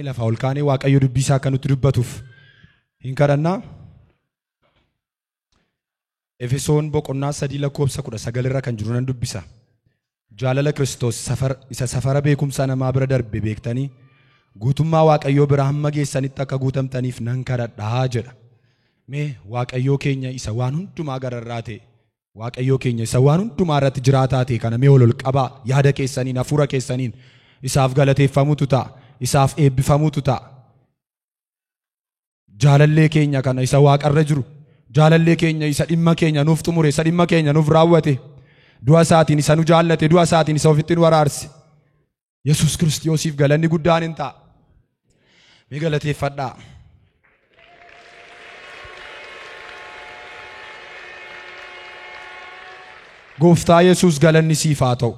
Lafaa ol kaanee Waaqayyo dubbii isaa akka nutti dubbatuuf hin kadhannaa. Efesoon boqonnaa 3 lakkoofsa 19 irra kan jiru nan dubbisa. Jaalala Kiristoos isa safara beekumsa namaa bira darbe beektanii guutummaa Waaqayyoo bira hamma geessanitti akka guutamtaniif nan kadhadhaa jedha. Mee Waaqayyoo keenya isa waan hundumaa gararraa ta'e, Waaqayyoo keenya isa waan hundumaa irratti jiraataa ta'e kana mee ol qabaa yaada keessaniin hafuura keessaniin isaaf galateeffamutu ta'a, isaaf eebbifamutu ta'a. Jaalallee keenya kana isa waaqarra jiru, jaalallee keenya isa dhimma keenya nuuf xumure, isa dhimma keenya nuuf raawwate, du'a isaatiin isa nu jaallate, du'a isaatiin isa ofitti nu araarse, Yesuus Kiristoosiif galanni guddaan hin ta'a. Mee galateeffadhaa. Gooftaa Yesuus galanni siif haa ta'u.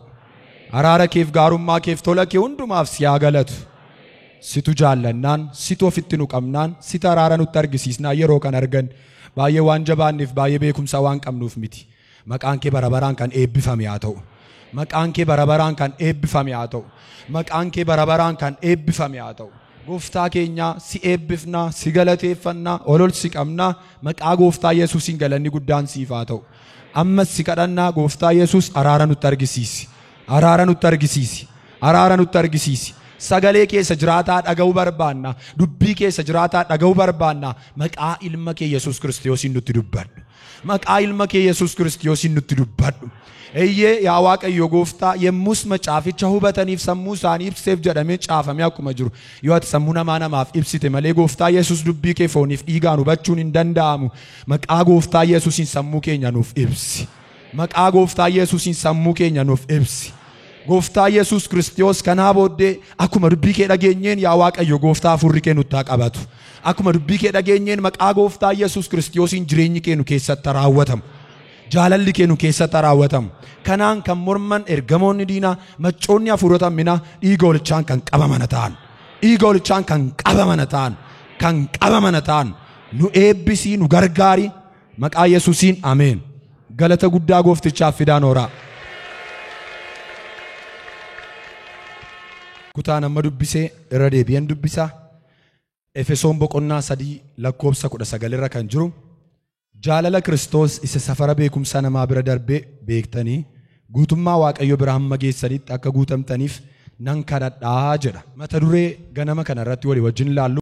Araara keef gaarummaa keef tola kee hundumaaf si haa galatu. Situ jaallannaan, situ ofitti nu qabnaan, situ araara nutti argisiisnaan yeroo kan argan baay'ee waan jabaanneef baay'ee beekumsa waan qabnuuf miti. Maqaan kee barabaraan kan eebbifame haa ta'u. Maqaan kee barabaraan kan eebbifame haa ta'u. Maqaan kee barabaraan kan eebbifame haa ta'u. Gooftaa keenya si eebbifnaa, si galateeffannaa, ol si qabnaa, maqaa Gooftaa Yesuusiin galanni guddaan siif haa ta'u. Ammas si kadhannaa Gooftaa Yesuus araara nutti argisiisi. Araara nutti argisiisi. Araara nutti argisiisi. Sagalee keessa jiraataa dhaga'uu barbaanna. Dubbii keessa jiraataa dhaga'uu barbaanna. Maqaa ilma kee Yesuus Kiristoosiin nutti dubbadhu. Maqaa ilma kee Yesuus Kiristoosiin nutti dubbadhu. Eeyyee yaa Waaqayyo Gooftaa, yemmus macaaficha hubataniif sammuu isaanii ibseef jedhamee caafamee akkuma jiru. Yoo ati sammuu namaa namaaf ibsite malee Gooftaa Yesuus dubbii kee fooniif dhiigaan hubachuun hin danda'amu. Maqaa Gooftaa Yesuusiin sammuu keenya nuuf ibsi. Maqaa Gooftaa Yesuusiin sammuu keenya nuuf ibsi. Gooftaa Yesuus Kiristoos kanaa booddee akkuma dubbii kee dhageenyeen yaa Waaqayyo Gooftaa hafuurri kee nutti haa qabatu. Akkuma dubbii kee dhageenyeen maqaa Gooftaa Yesuus Kiristoosiin jireenyi kee nu keessatti raawwatamu. Jaalalli kee nu keessatti raawwatamu. Kanaan kan morman ergamoonni diinaa, maccoonni hafuurota hamminaa dhiiga hoolichaan kan qabaman ta'an. Dhiiga hoolichaan kan qabaman ta'an. Kan qabaman ta'an. Nu eebbisii, nu gargaari. Maqaa Yesuusiin ameen. Galata guddaa Gooftichaaf fidaan hooraa. Kutaan amma dubbisee irra deebi'een dubbisa. Efesoon boqonnaa 3 lakkoofsa 19 irra kan jiru. Jaalala Kiristoos isa safara beekumsa namaa bira darbee beektanii guutummaa Waaqayyoo bira hamma geessanitti akka guutamtaniif nan kadhadhaa jedha. Mata duree ganama kana irratti walii wajjin ilaallu.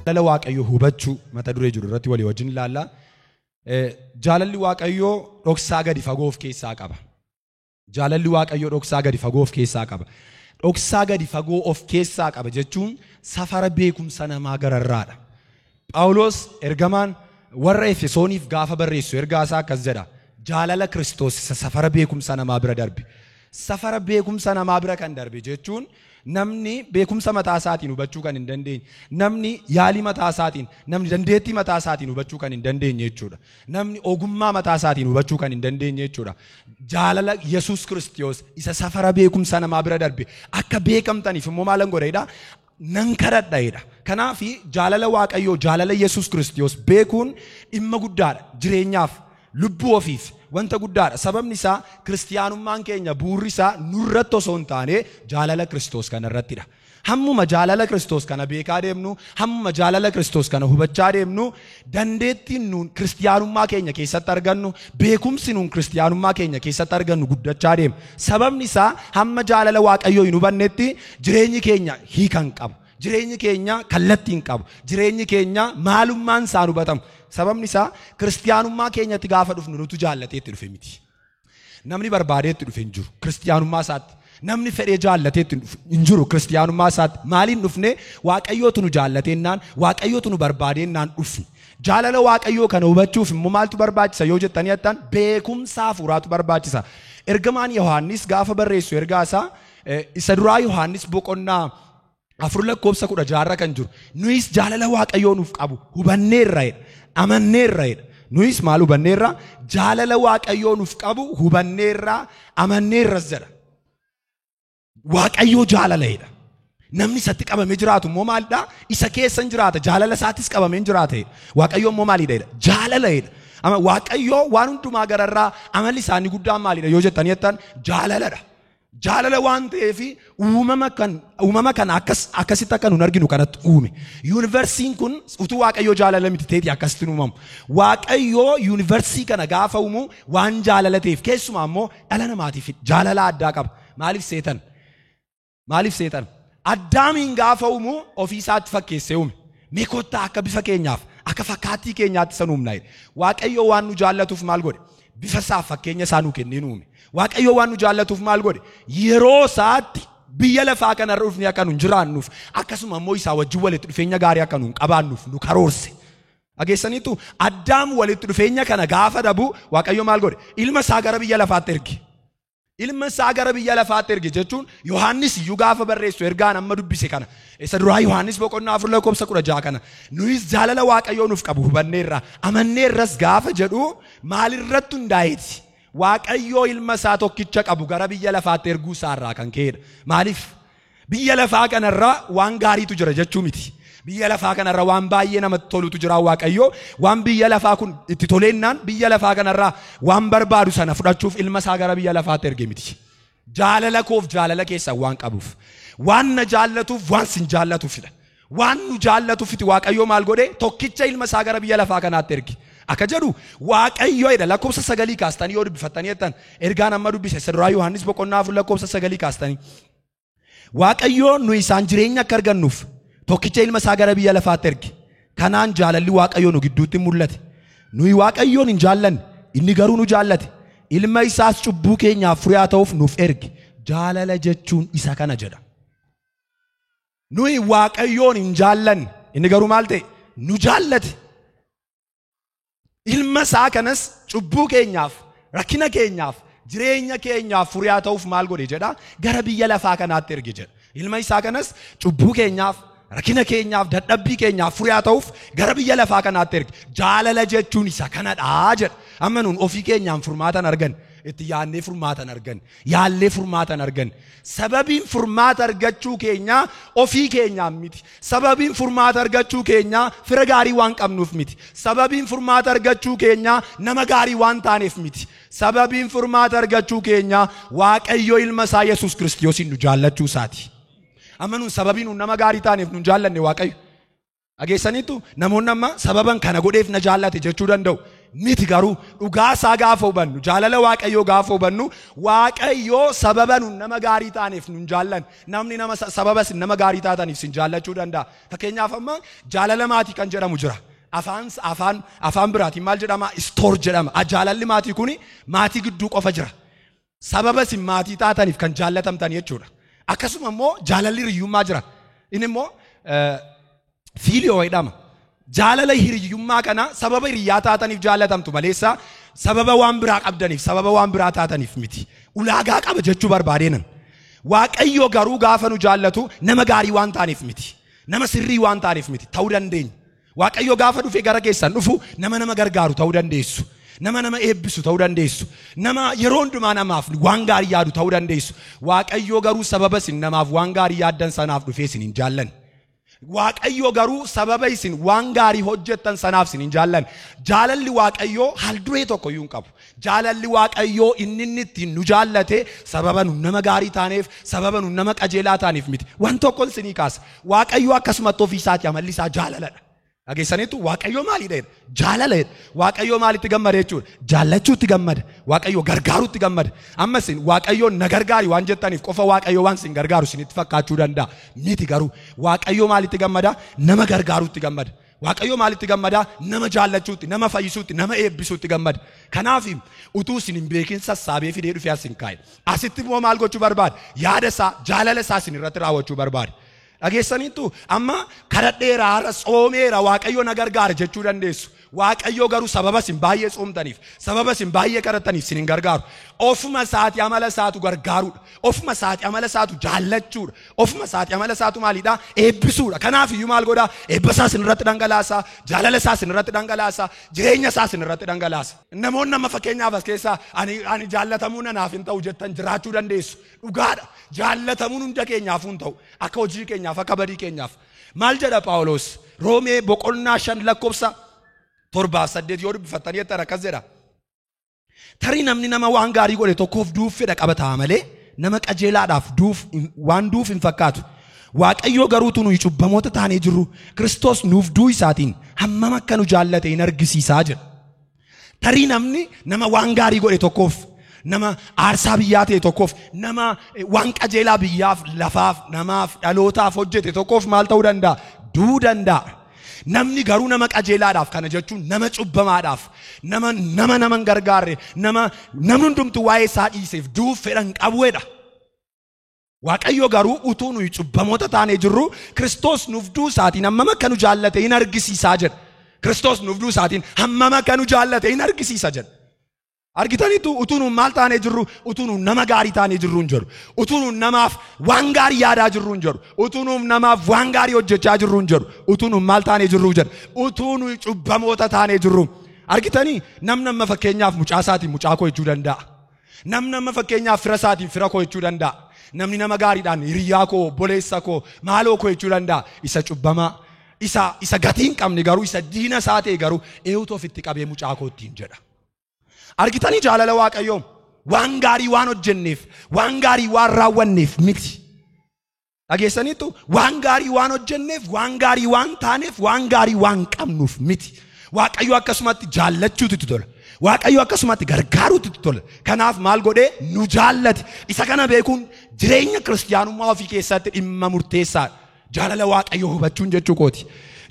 Jaalala Waaqayyoo hubachuu mata duree jiru irratti walii wajjin ilaalla. Jaalalli Waaqayyoo dhoksaa gadi fagoo of keessaa qaba. Jaalalli Waaqayyoo dhoksaa gadi fagoo of keessaa qaba. Dhoksaa gadi fagoo of keessaa qaba jechuun safara beekumsa namaa gararraadha. Phaawulos ergamaan warra Efesooniif gaafa barreessu ergaa isaa akkas jedha. Jaalala Kiristoos isa safara beekumsa namaa bira darbe. Safara beekumsa namaa bira kan darbe jechuun namni beekumsa mataa isaatiin hubachuu kan hin dandeenye, namni yaalii mataa isaatiin, namni dandeettii mataa isaatiin hubachuu kan hin dandeenye jechuudha. Namni ogummaa mataa isaatiin hubachuu kan hin dandeenye jechuudha. Jaalala Yesuus Kiristoos isa safara beekumsa namaa bira darbe akka beekamtaniif immoo maalan godheedha? Nan kadhadha. Kanaaf jaalala Waaqayyoo, jaalala Yesuus Kiristoos beekuun dhimma guddaadha jireenyaaf, lubbuu ofiif wanta guddaadha. Sababni isaa kiristiyaanummaan keenya bu'uurri isaa nurratti osoo hin taane jaalala Kiristoos kana irrattidha. Hammuma jaalala Kiristoos kana beekaa deemnu, hammuma jaalala Kiristoos kana hubachaa deemnu, dandeettiin nuun kiristiyaanummaa keenya keessatti argannu, beekumsi nuun kiristiyaanummaa keenya keessatti argannu guddachaa deema. Sababni isaa hamma jaalala Waaqayyoo hin hubannetti jireenyi keenya hiika hin qabu. Jireenyi keenya kallattii hin qabu. Jireenyi keenya maalummaan isaan hubatamu. Sababni isaa kiristiyaanummaa keenyatti gaafa dhufnu nutu jaallatee itti dhufe miti. Namni barbaadee itti dhufe hin jiru kiristiyaanummaa isaatti. Namni fedhee jaallatee itti hin jiru kiristiyaanummaa isaatti. Maaliin dhufne? Waaqayyootu nu jaallateennaan, Waaqayyootu nu barbaadeenaan dhufne. Jaalala Waaqayyoo kana hubachuuf immoo maaltu barbaachisa yoo jettanii jettan beekumsa hafuuraatu barbaachisa. Ergamaan Yohaannis gaafa barreessu ergaa isaa isa duraa Yohaannis boqonnaa 4 lakkoofsa 16 kan jiru. Nuyis jaalala Waaqayyoo nuuf qabu hubanneerra jedha. Amanneerra jedha. Nuyis maal hubanneerra? Jaalala Waaqayyoo nuuf qabu hubanneerra, amanneerras jedha. Waaqayyoo jaalala jedha. Namni isatti qabamee jiraatu immoo maalidha? Isa keessa hin jiraata. Jaalala isaattis qabamee hin jiraata jedha. Waaqayyoo immoo maalidha jedha? Jaalala jedha. Amma Waaqayyoo waan hundumaa gararraa amalli isaanii guddaan maalidha yoo jettanii jettan jaalaladha. Jaalala waan ta'eef uumama kan akkasitti akka nun arginu kanatti uume. Yuunivarsiin kun utuu Waaqayyoo jaalala miti ta'eeti akkasitti uumamu. Waaqayyoo yuunivarsii kana gaafa uumu waan jaalala ta'eef keessumaa immoo dhala namaatiif jaalala addaa qaba. Maaliif seetan? Maaliif seetan? Addaamiin gaafa uumu ofii isaatti fakkeessee uume. Mee kottaa akka bifa keenyaaf akka fakkaattii keenyaatti san uumna jedhe. Waaqayyoo waan nu jaallatuuf maal godhe? Bifa isaaf fakkeenya isaa nuu kennee nu uume. Waaqayyoo waan nu jaallatuuf maal godhe? Yeroo isaatti biyya lafaa kanarra dhufnee akka nun jiraannuuf akkasuma immoo isaa wajjin walitti dhufeenya gaarii akka nun qabaannuuf nu karoorse. Dhageessaniitu Addaam walitti dhufeenya kana gaafa dhabu Waaqayyo maal godhe? Ilma isaa gara biyya lafaatti erge. Ilma isaa gara biyya lafaatti erge jechuun Yohaannis iyyuu gaafa barreessu ergaan amma dubbise kana. Isa duraa Yohaannis boqonnaa 4 lakkoofsa 16 kana. Nuyis jaalala Waaqayyoo nuuf qabu hubanneerra. Amanneerras gaafa jedhu maalirratti hundaa'eeti? Waaqayyoo ilma isaa tokkicha qabu gara biyya lafaatti erguu isaarraa kan ka'edha. Maaliif? Biyya lafaa kanarra waan gaariitu jira jechuu miti. Biyya lafaa kanarra waan baay'ee namatti tolutu jira Waaqayyoo. Waan biyya lafaa kun itti toleennaan biyya lafaa kanarra waan barbaadu sana fudhachuuf ilma isaa gara biyya lafaatti erge miti. Jaalala koof jaalala keessan waan qabuuf. Waan na jaallatuuf waan sin jaallatuufidha. Waan nu jaallatuufiti Waaqayyoo maal godhe? Tokkicha ilma isaa gara biyya lafaa kanaatti erge. Akka jedhu Waaqayyoo jedha lakkoofsa 9 kaastanii yoo dubbifattanii jettan ergaan amma dubbise isa duraa Yohaannis boqonnaa 4 lakkoofsa 9 kaastanii. Waaqayyoo nu isaan jireenya akka argannuuf tokkicha ilma isaa gara biyya lafaatti erge. Kanaan jaalalli Waaqayyoo nu gidduutti mul'ate. Nuyi Waaqayyoon hin jaallanne, inni garuu nu jaallate. Ilma isaas cubbuu keenyaaf furiyaa ta'uuf nuuf erge. Jaalala jechuun isa kana jedha. Nuyi Waaqayyoon hin jaallanne, inni garuu maal ta'e? Nu jaallate. Ilma isaa kanas cubbuu keenyaaf, rakkina keenyaaf, jireenya keenyaaf furiyaa ta'uuf maal godhe jedha? Gara biyya lafaa kanaatti erge jedha. Ilma isaa kanas cubbuu keenyaaf, rakkina keenyaaf, dadhabbii keenyaaf furiyaa ta'uuf gara biyya lafaa kanaatti erge. Jaalala jechuun isa kanadha jedha. Amma nuun ofii keenyaan furmaatan argan. Itti yaadnee furmaatan argan. Yaallee furmaatan argan. Sababiin furmaata argachuu keenyaa ofii keenyaan miti. Sababiin furmaata argachuu keenyaa fira gaarii waan qabnuuf miti. Sababiin furmaata argachuu keenyaa nama gaarii waan taaneef miti. Sababiin furmaata argachuu keenyaa Waaqayyo ilma isaa Yesuus Kiristoosiin nu jaallachuu isaati. Amma nuun sababii nuun nama gaarii taaneef nuun jaallanne Waaqayyo. Dhageessaniitu namoonni amma sababan kana godheef na jaallate jechuu danda'u. Miti garuu dhugaa isaa gaafa hubannu, jaalala Waaqayyoo gaafa hubannu, Waaqayyoo sababa nuun nama gaarii taaneef nuun jaallan. Namni nama sababa isin nama gaarii taataniif isin jaallachuu danda'a. Fakkeenyaaf amma jaalala maatii kan jedhamu jira. Afaan biraatiin maal jedhama? Istoor jedhama. Jaalalli maatii kuni maatii gidduu qofa jira. Sababa isin maatii taataniif kan jaallatamtan jechuudha. Akkasuma immoo jaalalli hiriyyummaa jira. Inni immoo fiiliyoo jedhama. Jaalala hiriyyummaa kana sababa hiriyyaa taataniif jaallatamtu maleessa sababa waan biraa qabdaniif sababa waan biraa taataniif miti. Ulaagaa qaba jechuu barbaadeenan. Waaqayyo garuu gaafa nu jaallatu nama gaarii waan taaneef miti. Nama sirrii waan taaneef miti. Ta'uu dandeenya. Waaqayyo gaafa dhufee gara keessan dhufu nama nama gargaaru ta'uu dandeessu. Nama nama eebbisu ta'uu dandeessu. Nama yeroo hundumaa namaaf waan gaarii yaadu ta'uu dandeessu. Waaqayyo garuu sababa isin namaaf waan gaarii yaaddan sanaaf dhufee isin hin jaallanne. Waaqayyo garuu sababa isin waan gaarii hojjettan sanaaf isin hin jaallanne. Jaalalli Waaqayyoo haal-duree tokko iyyuu hin qabu. Jaalalli Waaqayyoo inni inni ittiin nu jaallate sababa nu nama gaarii taaneef, sababa nu nama qajeelaa taaneef miti. Waan tokkoon isinii kaasa. Waaqayyo akkasumatti ofii isaati amalli isaa jaalaladha. Dhageessaniitu Waaqayyo maalidha jedha? Jaalala jedha. Waaqayyo maalitti gammada jechuudha? Jaallachuutti gammada. Waaqayyo gargaaruutti gammada. Amma isin Waaqayyo na gargaari waan jettaniif qofa Waaqayyo waan isin gargaaru isinitti fakkaachuu danda'a. Miti garuu Waaqayyo maalitti gammada? Nama gargaaruutti gammada. Waaqayyo maalitti gammada? Nama jaallachuutti, nama fayyisuutti, nama eebbisuutti gammada. Kanaaf utuu isin hin beekin sassaabee fidee dhufee as hin kaa'e. Asitti immoo maal gochuu barbaada? Yaada isaa, jaalala isaa isin irratti raawwachuu barbaada. Dhageessaniitu amma kadhadheera, har'a tsoomeera, Waaqayyo na gargaara jechuu dandeessu. Waaqayyo garuu sababa isin baay'ee tsoomtaniif, sababa isin baay'ee kadhattaniif isin hin gargaaru. Ofuma isaati amala isaatu gargaaruudha. Ofuma isaati amala isaatu jaallachuudha. Ofuma isaati amala isaatu maalidha? Eebbisuudha. Kanaaf iyyuu maal godhaa? Eebba isaa isin irratti dhangalaasa, jaalala isaa isin irratti dhangalaasa, jireenya isaa isin irratti dhangalaasa. Namoonni amma fakkeenyaaf as keessaa ani jaallatamuu nanaaf hin ta'u jettan jiraachuu dandeessu. Dhugaadha. Jaallatamuun hunda keenyaaf hin ta'u. Akka hojii keenyaaf, akka badii keenyaaf. Maal jedha Phaawulos? Roomee boqonnaa 5 lakkoofsa 7-8 yoo dubbifattanii jettan akkas jedha. Tarii namni nama waan gaarii godhe tokkoof duuf fedha qaba ta'a malee nama qajeelaadhaaf duuf waan duuf hin fakkaatu. Waaqayyo garuu nuyi cubbamoota taanee jirru Kiristoos nuuf duu isaatiin hammam akka nu jaallate hin argisiisaa jedha. Tarii namni nama waan gaarii godhe tokkoof, nama aarsaa biyyaa ta'e tokkoof, nama waan qajeelaa biyyaaf, lafaaf, namaaf, dhalootaaf hojjete tokkoof maal ta'uu danda'a? Du'uu danda'a. Namni garuu nama qajeelaadhaaf, kana jechuun nama cubbamaadhaaf, nama nama hin gargaarre, nama namni hundumtuu waa'ee isaa dhiiseef du'uuf fedha hin qabuudha. Waaqayyo garuu utuu nuyi cubbamoota taanee jirru Kiristoos nuuf du'uu isaatiin hammam akka nu jaallate hin argisiisaa jedha. Kiristoos nuuf du'uu isaatiin hammam akka nu jaallate hin argisiisa jedha. Argitaniitu utuu nuun maal taanee jirru, utuu nuun nama gaarii taanee jirru hin jedhu. Utuu nuun namaaf waan gaarii yaadaa jirru hin jedhu. Utuu nuun namaaf waan gaarii hojjechaa jirru hin jedhu. Utuu nuun maal taanee jirru jedha. Utuu nuyi cubbamoota taanee jirru. Argitanii namni amma fakkeenyaaf mucaa isaatiin mucaa koo jechuu danda'a. Namni amma fakkeenyaaf fira isaatiin fira koo jechuu danda'a. Namni nama gaariidhaan hiriyaa koo, obboleessa koo, maaloo koo jechuu danda'a. Isa cubbamaa, isa gatii hin qabne garuu, isa diina isaa ta'e garuu eenyutu ofitti qabee mucaa koo ittiin jedha. Argitanii jaalala Waaqayyoo waan gaarii waan hojjenneef, waan gaarii waan raawwanneef miti. Dhageessaniitu waan gaarii waan hojjenneef, waan gaarii waan taaneef, waan gaarii waan qabnuuf miti. Waaqayyo akkasumatti jaallachuutu itti tola. Waaqayyo akkasumatti gargaaruutu itti tola. Kanaaf maal godhee nu jaallate. Isa kana beekuun jireenya kiristiyaanummaa ofii keessatti dhimma murteessaadha. Jaalala Waaqayyoo hubachuun jechuu kooti.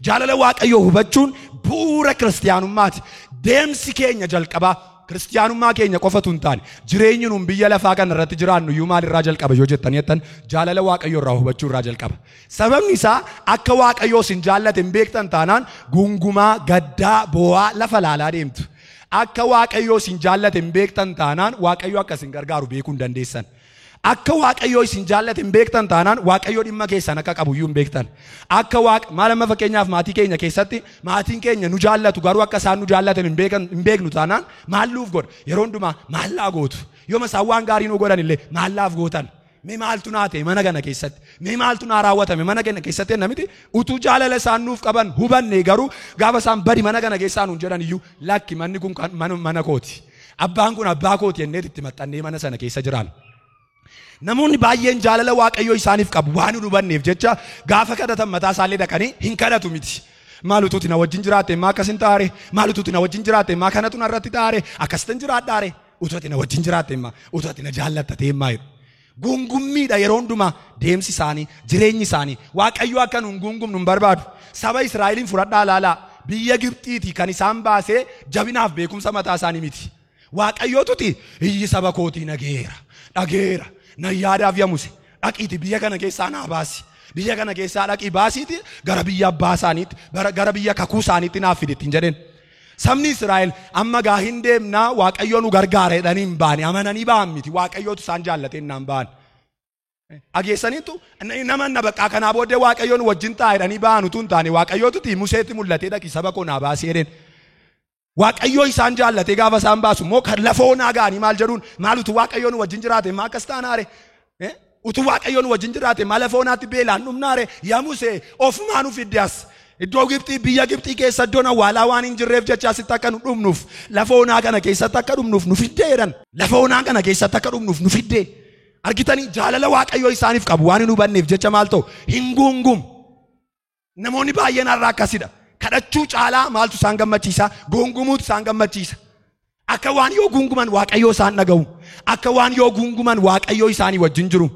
Jaalala Waaqayyoo hubachuun bu'uura kiristiyaanummaati. Deemsi keenya jalqabaa kiristiyaanummaa keenya qofatu hin taane, jireenyi nuun biyya lafaa kana irratti jiraannu iyyuu maalirraa jalqaba yoo jettanii jettan, jaalala Waaqayyoo irraa hubachuu irraa jalqaba. Sababni isaa akka Waaqayyoo isin jaallate hin beektan taanaan gungumaa, gaddaa, boo'aa lafa laalaa deemtu. Akka Waaqayyoo isin jaallate hin beektan taanaan Waaqayyoo akka isin gargaaru beekuu hin dandeessan. Akka Waaqayyoo isin jaallate hin beektan taanaan Waaqayyoo dhimma keessan akka qabu iyyuu hin beektan. Akka Waaqa maal amma fakkeenyaaf maatii keenya keessatti maatiin keenya nu jaallatu garuu akka isaan nu jaallatan hin beeknu taanaan maal nuuf godha? Yeroo hundumaa maal laa gootu? Yooma isaan waan gaarii nu godhan illee maal laaf gootan? Mee maaltu naa ta'e mana kana keessatti? Mee maaltu naa raawwatame mana kana keessatti? Namiti utuu jaalala isaan nuuf qaban hubanne garuu gaafa isaan badi mana kana keessaa nuun jedhan iyyuu lakki manni kun mana kooti. Abbaan kun abbaa kooti jennee itti maxxannee mana sana keessa jiraan. Namoonni baay'een jaalala Waaqayyoo isaaniif qabu waan hin hubanneef jecha gaafa kadhatan mataa isaallee dhaqanii hin kadhatu miti. Maal utuuti na wajjin jiraatte maa akkas hin taare? Maal utuuti na wajjin jiraatte maa kanatu narratti taare? Akkasitti hin jiraadhaare? Utuu ati na wajjin jiraatte maa? Utuu ati na jaallatta ta'e maa jedhu. Gungummiidha yeroo hundumaa deemsi isaanii, jireenyi isaanii. Waaqayyo akka nuun gungumnu hin barbaadu. Saba Israa'eliin fudhadhaa ilaalaa. Biyya Gibxiitii kan isaan baasee jabinaaf beekumsa mataa isaanii miti. Waaqayyootuti iyyi saba kootii dhageera, dhageera. Na yaadaaf yaa Muse, dhaqiiti biyya kana keessaa naa baasi. Biyya kana keessaa dhaqii baasiiti gara biyya abbaa isaaniitti, gara biyya kakuu isaaniitti naaf fide ittiin jedheen. Sabni Israa'el amma gaa hin deemnaa Waaqayyoo nu gargaara jedhanii hin baane, amananii ba'an miti. Waaqayyootu isaan jaallatee naan ba'an. Dhageessaniitu nama na baqqaa kanaa booddee Waaqayyoo nu wajjin ta'a jedhanii ba'an utuu hin taane Waaqayyootuti Museetti mul'atee dhaqii saba koo naa baasi jedheen. Waaqayyoo isaan jaallatee gaafa isaan baasu immoo kan lafa onaa ga'anii maal jedhuun, maal utuu Waaqayyoo nu wajjin jiraate maa akkas taanaare? Utuu Waaqayyoo nu wajjin jiraate maa lafa onaatti beelaan dhumnaare? Yaa Musee ofumaa nu fidde as. Iddoo Gibxii, biyya Gibxii keessa iddoon awwaalaa waan hin jirreef jecha asitti akka nu dhumnuuf, lafa onaa kana keessatti akka dhumnuuf nu fidde jedhan. Lafa onaa kana keessatti akka dhumnuuf nu fidde. Argitanii jaalala Waaqayyoo isaaniif qabu waan hin hubanneef jecha maal ta'u? Hin guungumu. Namoonni baay'een har'a akkasidha. Kadhachuu caalaa maaltu isaan gammachiisa? Guungumuutu isaan gammachiisa. Akka waan yoo guunguman Waaqayyoo isaan dhaga'u. Akka waan yoo guunguman Waaqayyoo isaanii wajjin jiru.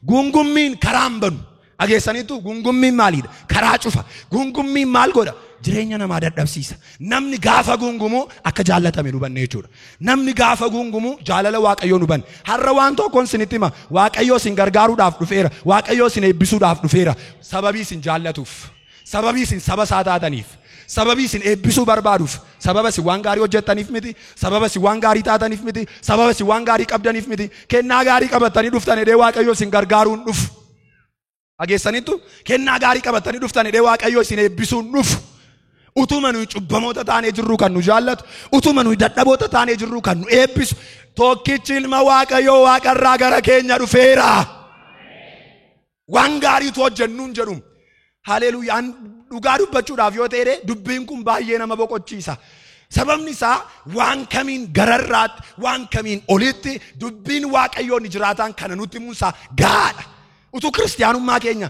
Guungummiin karaa hin banu. Dhageessaniitu guungummiin maalidha? Karaa cufa. Guungummiin maal godha? Jireenya namaa dadhabsiisa. Namni gaafa guungumu akka jaallatame nu hubanne jechuudha. Namni gaafa guungumu jaalala Waaqayyoo nu hubanne. Har'a waan tokkoon isinitti hima. Waaqayyoo isin gargaaruudhaaf dhufeera. Waaqayyoo isin eebbisuudhaaf dhufeera. Sababii isin jaallatuuf. Sababii isin saba isaa taataniif. Sababii isin eebbisuu barbaaduuf. Sababa isin waan gaarii hojjettaniif miti. Sababa isin waan gaarii taataniif miti. Sababa isin waan gaarii qabdaniif miti. Kennaa gaarii qabattanii dhuftan jedhee Waaqayyoo isin gargaaruun dhufu. Dhageessaniittu kennaa gaarii qabattanii dhuftan jedhee Waaqayyoo isin eebbisuun dhufu. Utuma nuyi cubbamoota taanee jirru kan nu jaallatu, utuma nuyi dadhaboota taanee jirru kan nu eebbisu, tokkichi ilma Waaqayyoo waaqarraa gara keenya dhufeera. Waan gaariitu hojjennuun jedhu. Haleluuyaa. Dhugaa dubbachuudhaaf yoo ta'e dubbiin kun baay'ee nama boqochiisa. Sababni isaa waan kamiin gararraatti, waan kamiin olitti dubbiin Waaqayyoo ni jiraataan kana nutti himuunsaa gahaadha. Utuu kiristiyaanummaa keenya,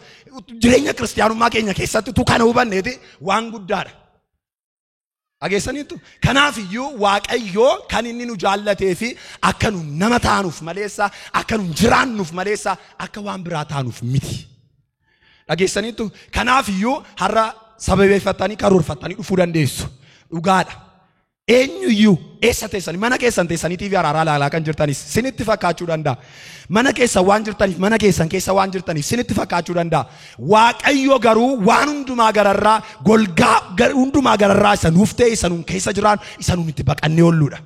jireenya kiristiyaanummaa keenya keessatti utuu kana hubanneeti waan guddaadha. Dhageessaniittu? Kanaaf iyyuu Waaqayyoo kan inni nu jaallatee fi akka nu nama taanuuf maleessa, akka nu jiraannuuf maleessa, akka waan biraa taanuuf miti. Dhageessaniittu? Kanaaf iyyuu har'a sababeeffattanii karoorfattanii dhufuu dandeessu. Dhugaadha. Eenyuyyuu eessa teessanii mana keessan teessanii TV Araaraa ilaalaa kan jirtanis sinitti fakkaachuu danda'a. Mana keessan waan jirtaniif, mana keessan keessa waan jirtaniif sinitti fakkaachuu danda'a. Waaqayyo garuu waan hundumaa gararraa, golgaa hundumaa gararraa isa nuuf ta'e, isa nuun keessa jiraan, isa nuun itti baqannee oolluudha.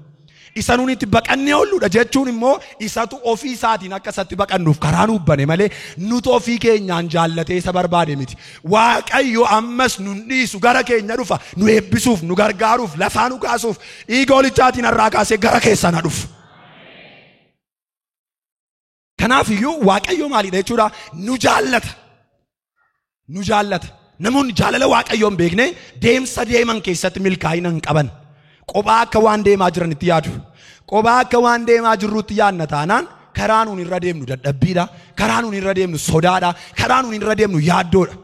Isa nuun itti baqannee oolluudha jechuun immoo isatu ofii isaatiin akka isatti baqannuuf karaa nuuf bane malee nuti ofii keenyaan jaallatee isa barbaade miti. Waaqayyo ammas nun dhiisu, gara keenya dhufa, nu eebbisuuf, nu gargaaruuf, lafaa nu kaasuuf, dhiiga holichaatiin har'aa kaasee gara keessan haa dhufu. Kanaaf iyyuu Waaqayyo maalidha jechuudha? Nu jaallata. Nu jaallata. Namoonni jaalala Waaqayyoo hin beekne deemsa deeman keessatti milkaa'ina hin qaban. Kophaa akka waan deemaa jiranitti yaadu. Kophaa akka waan deemaa jirrutti yaadna taanaan karaa nuun irra deemnu dadhabbiidha. Karaa nuun irra deemnu sodaadha. Karaa nuun irra deemnu yaaddoodha.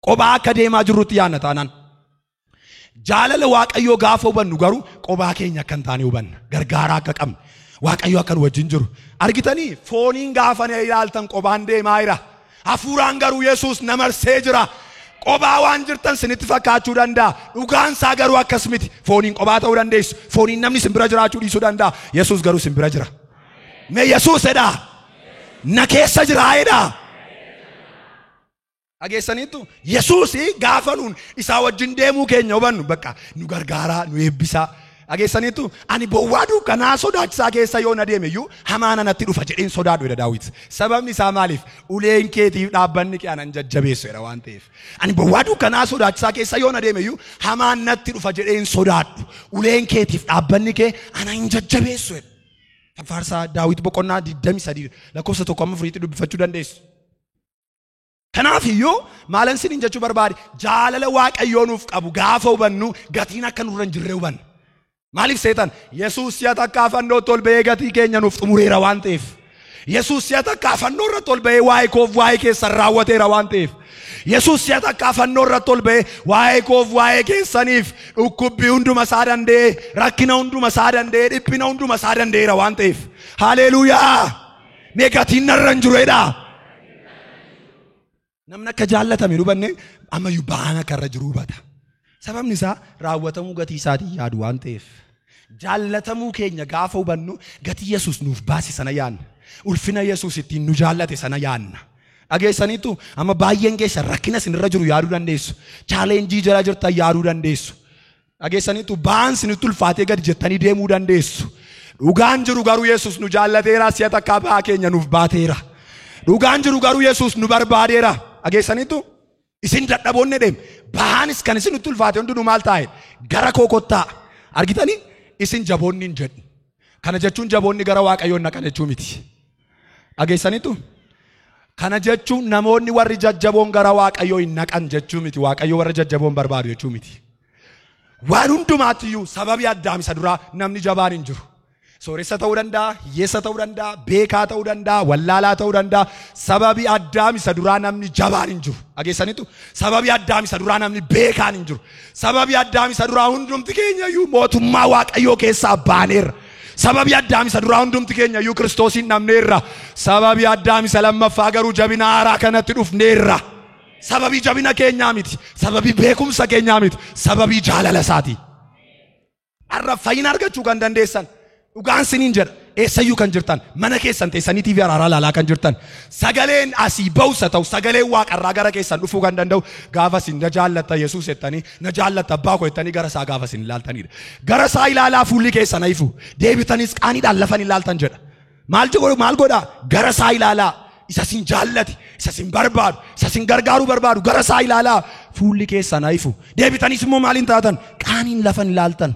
Kophaa akka deemaa jirrutti yaadna taanaan. Jaalala Waaqayyoo gaafa hubannu garuu kophaa keenya akka hin taane hubanna. Gargaaraa akka qabnu. Waaqayyo akka nu wajjin jiru. Argitanii fooniin gaafa na ilaaltan kophaan deemaa jira. Hafuuraan garuu Yesuus na marsee jira. Kophaa waan jirtan sinitti fakkaachuu danda'a. Dhugaan isaa garuu akkas miti. Fooniin kophaa ta'uu dandeessu. Fooniin namni sin bira jiraachuu dhiisuu danda'a. Yesuus garuu sin bira jira. Mee Yesuus jedhaa. Na keessa jira jedhaa. Dhageessaniittu? Yesuus gaafa nuun isaa wajjin deemuu keenya hubannu bakka nu gargaaraa, nu eebbisaa. Dhageessaniittu? Ani bowwaa dukkanaa sodaachisaa keessa yoo na deeme iyyuu hamaan anatti dhufa jedheen sodaadhu jedha Daawit. Sababni isaa maaliif? Uleen keetiif dhaabbanni kee anan jajjabeessu jedha waan ta'eef. Ani bowwaa dukkanaa sodaachisaa keessa yoo na deeme iyyuu hamaan natti dhufa jedheen sodaadhu. Uleen keetiif dhaabbanni kee anan jajjabeessu jedha. Faarsaa Daawit boqonnaa 23 lakkoofsa 1-4 dubbifachuu dandeessu. Kanaaf iyyuu maalan siniin jechuu barbaade, jaalala Waaqayyoo nuuf qabu gaafa hubannu gatiin akka nurra hin jirre hubanna. Maaliif seetan? Yesuus si'a takkaa fannootti ol ba'ee gatii keenya nuuf xumureera waan ta'eef. Yesuus si'a takkaa fannoo irratti ol ba'ee waa'ee koof waa'ee keessan raawwateera waan ta'eef. Yesuus si'a takkaa fannoo irratti ol ba'ee waa'ee koof waa'ee keessaniif dhukkubbii hunduma isaa danda'ee, rakkina hunduma isaa danda'ee, dhiphina hunduma isaa danda'eera waan ta'eef. Haleluuyaa! Mee gatiin narra hin jiru jedhaa. Namni akka jaallatame hubanne ammayyuu ba'aan akka irra jiru hubata. Sababni isaa raawwatamuu gatii isaatiin yaadu waan ta'eef. Jaallatamuu keenya gaafa hubannu gatii Yesuus nuuf baase sana yaadna. Ulfina Yesuus ittiin nu jaallate sana yaadna. Dhageessaniittu? Amma baay'een keessa rakkina isinirra jiru yaaduu dandeessu. Challenge jala jirtan yaaduu dandeessu. Dhageessaniittu? Ba'aan isinitti ulfaatee gadi jettanii deemuu dandeessu. Dhugaan jiru garuu Yesuus nu jaallateera, si'a takkaa ba'aa keenya nuuf baateera. Dhugaan jiru garuu Yesuus nu barbaadeera. Dhageessaniittu? Isin dadhaboonni deem. Ba'aanis kan isinitti ulfaate hundinuu maal taa'e? Gara koo kottaa. Argitanii? Isin jaboonni hin jedhu. Kana jechuun jaboonni gara Waaqayyoon naqan jechuu miti. Dhageessaniittu? Kana jechuun namoonni warri jajjaboon gara Waaqayyoo hin naqan jechuu miti. Waaqayyo warra jajjaboon barbaadu jechuu miti. Waan hundumaatti iyyuu sababii Addaam isa duraa namni jabaan hin jiru. Sooressa ta'uu danda'a, hiyyeessa ta'uu danda'a, beekaa ta'uu danda'a, wallaalaa ta'uu danda'a. Sababii Addaam isa duraa namni jabaan hin jiru. Dhageessaniitu? Sababii Addaam isa duraa namni beekaan hin jiru. Sababii Addaam isa duraa hundumti keenya iyyuu mootummaa Waaqayyoo keessaa baaneerra. Sababii Addaam isa duraa hundumti keenya iyyuu Kiristoosiin dhabneerra. Sababii Addaam isa lammaffaa garuu jabina haaraa kanatti dhufneerra. Sababii jabina keenyaa miti. Sababii beekumsa keenyaa miti. Sababii jaalala isaati. Har'a fayyina argachuu kan dandeessan. Dhugaan siniin jedha. Eessayyuu kan jirtan, mana keessan teessanii TV Araaraa ilaalaa kan jirtan, sagaleen asii ba'usa ta'u, sagaleen waaqarraa gara keessan dhufuu kan danda'u gaafa isin na jaallatta Yesuus jettanii, na jaallatta abbaa koo jettanii gara isaa gaafa isin ilaaltanidha. Gara isaa ilaalaa fuulli keessan ifu, deebitanis qaaniidhaan lafan ilaaltan jedha. Maal jedhu, maal godhaa? Gara isaa ilaalaa. Isa sin jaallate, isa sin barbaadu, isa sin gargaaruu barbaadu gara isaa ilaalaa fuulli keessan ifu. Deebitanis immoo maaliin taatan? Qaaniin lafan ilaaltan.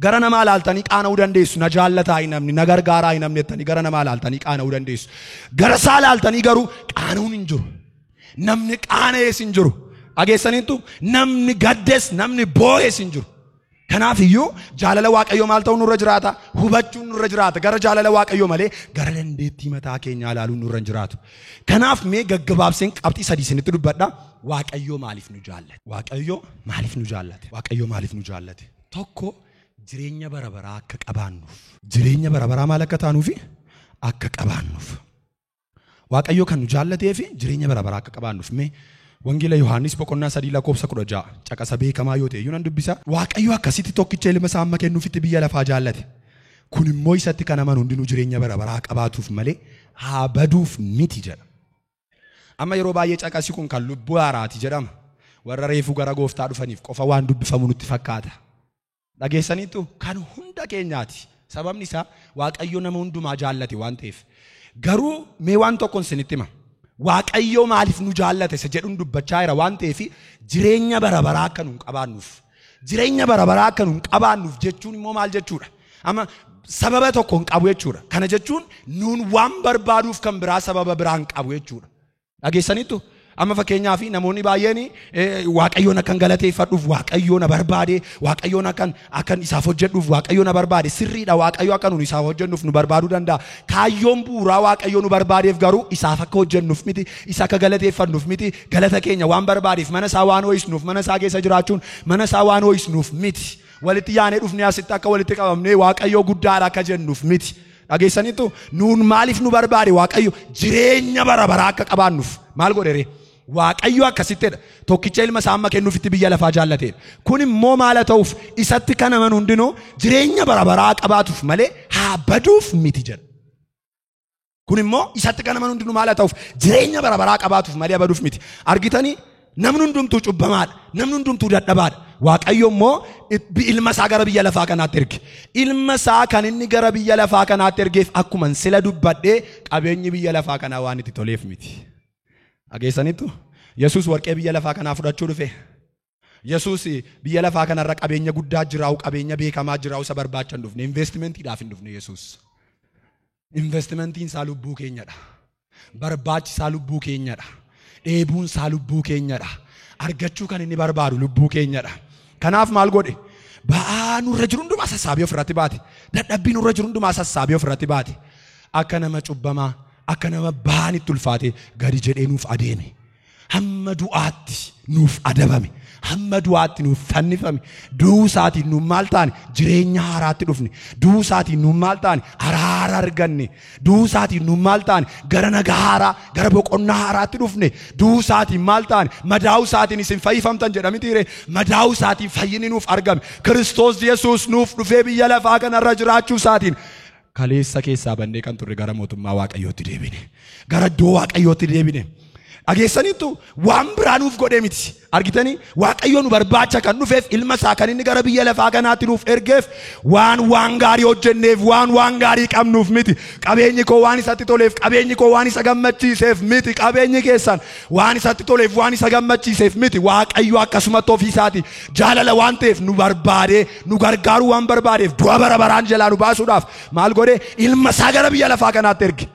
Gara namaa ilaaltanii qaana'uu dandeessu. Na jaallataa hin namni, na gargaaraa hin namni jettanii gara namaa ilaaltanii qaana'uu dandeessu. Gara isaa ilaaltanii garuu qaana'uun hin jiru. Namni qaana'es hin jiru. Dhageessaniittu namni gaddes namni boo'es hin jiru. Kanaaf iyyuu jaalala Waaqayyoo maal ta'uu nurra jiraata? Hubachuun nurra jiraata. Gara jaalala Waaqayyoo malee gara dandeettii mataa keenyaa ilaaluun nurra hin jiraatu. Kanaaf mee gaggabaabseen qabxii sadii isinitti dubbadha. Waaqayyoo maaliif nu jaallate? Waaqayyoo maaliif nu jaallate? Waaqayyoo maaliif nu jaallate? Tokko jireenya bara baraa akka qabaannuuf. Jireenya bara baraa maal akka taanuufi? Akka qabaannuuf. Waaqayyoo kan nu jaallatee fi jireenya bara baraa akka qabaannuuf. Mee Wangeela Yohaannis boqonnaa 3 lakkoofsa 16 caqasa beekamaa yoo ta'e iyyuu nan dubbisa. Waaqayyo akkasitti tokkicha ilma isaa amma kennuufitti biyya lafaa jaallate. Kun immoo isatti kan amanu hundinuu jireenya bara baraa qabaatuuf malee haa baduuf miti jedha. Amma yeroo baay'ee caqasi kun kan lubbuu haaraati jedhama. Warra reefuu gara gooftaa dhufaniif qofa waan dubbifamu nutti fakkaata. Dhageessaniittu kan hunda keenyaati. Sababni isaa Waaqayyo nama hundumaa jaallate waan ta'eef. Garuu mee waan tokkoon isinitti hima. Waaqayyo maaliif nu jaallate isa jedhuun dubbachaa jira waan ta'eef jireenya bara baraa akka nuun qabaannuuf. Jireenya bara baraa akka nuun qabaannuuf jechuun immoo maal jechuudha? Amma sababa tokko hin qabu jechuudha. Kana jechuun nuun waan barbaaduuf kan biraa sababa biraa hin qabu jechuudha. Dhageessaniittu? Amma fakkeenyaaf namoonni baay'een Waaqayyoon akkan galateeffadhuuf Waaqayyoon na barbaade, Waaqayyoon akkan isaaf hojjedhuuf Waaqayyoon na barbaade. Sirriidha, Waaqayyo akka nuun isaaf hojjennuuf nu barbaaduu danda'a. Kaayyoon bu'uuraa Waaqayyo nu barbaadeef garuu isaaf akka hojjennuuf miti, isa akka galateeffannuuf miti, galata keenya waan barbaadeef mana isaa waan ho'isnuuf, mana isaa keessa jiraachuun mana isaa waan ho'isnuuf miti. Walitti yaanee dhufnee asitti akka walitti qabamnee Waaqayyo guddaadha akka jennuuf miti. Dhageessaniittu nuun maaliif nu barbaade Waaqayyo? Jireenya bara baraa akka qabaannuuf. Maal godhe ree? Waaqayyo akkasittidha. Tokkicha ilma isaa amma kennuufitti biyya lafaa jaallateedha. Kun immoo maal haa ta'uuf? Isatti kan amanu hundinuu jireenya bara baraa qabaatuuf malee haa baduuf miti jedha. Kun immoo isatti kan amanu hundinuu maal haa ta'uuf? Jireenya bara baraa qabaatuuf malee haa baduuf miti. Argitanii namni hundumtuu cubbamaadha. Namni hundumtuu dadhabaadha. Waaqayyo immoo ilma isaa gara biyya lafaa kanaatti erge. Ilma isaa kan inni gara biyya lafaa kanaatti ergeef akkuma sila dubbadhee qabeenyi biyya lafaa kanaa waan itti toleef miti. Dhageessaniittu? Yesuus warqee biyya lafaa kanaa fudhachuu dhufe. Yesuus biyya lafaa kanarra qabeenya guddaa jiraa'u, qabeenya beekamaa jiraa'u isa barbaacha hin dhufne. Investimentiidhaaf hin dhufne Yesuus. Investimentiin isaa lubbuu keenyadha. Barbaachisaa lubbuu keenyadha. Dheebuun isaa lubbuu keenyadha. Argachuu kan inni barbaadu lubbuu keenyadha. Kanaaf maal godhe? Ba'aa nurra jiru hundumaa sassaabee ofirratti baate. Dadhabbii nurra jiru hundumaa sassaabee ofirratti baate. Akka nama cubbamaa, akka nama ba'aan itti ulfaate gadi jedhee nuuf adeeme. Hamma du'aatti nuuf adabame. Hamma du'aatti nuuf fannifame. Du'uu isaatiin nuuf maal taane? Jireenya haaraatti dhufne. Du'uu isaatiin nuuf maal taane? Araara arganne. Du'uu isaatiin nuuf maal taane? Gara nagaa haaraa, gara boqonnaa haaraatti dhufne. Du'uu isaatiin maal taane? Madaa'uu isaatiin isin fayyifamtan jedhamitiire. Madaa'uu isaatiin fayyinni nuuf argame. Kiristoos Yesuus nuuf dhufee biyya lafaa kanarra jiraachuu isaatiin kaleessa keessaa bannee kan turre gara mootummaa Waaqayyootti deebine. Gara iddoo Waaqayyootti deebine. Dhageessaniittu waan biraa nuuf godhee miti. Argitanii Waaqayyo nu barbaacha kan dhufeef ilma isaa kan inni gara biyya lafaa kanaatti nuuf ergeef waan gaarii hojjenneef waan gaarii qabnuuf miti. Qabeenyi koo waan isatti toleef, qabeenyi koo waan isa gammachiiseef miti. Qabeenyi keessan waan isatti toleef, waan isa gammachiiseef miti. Waaqayyo akkasumatti ofii isaati jaalala waan ta'eef nu barbaadee nu gargaaruu waan barbaadeef du'a bara baraan jalaa nu baasuudhaaf maal godhee ilma isaa gara biyya lafaa kanaatti erge.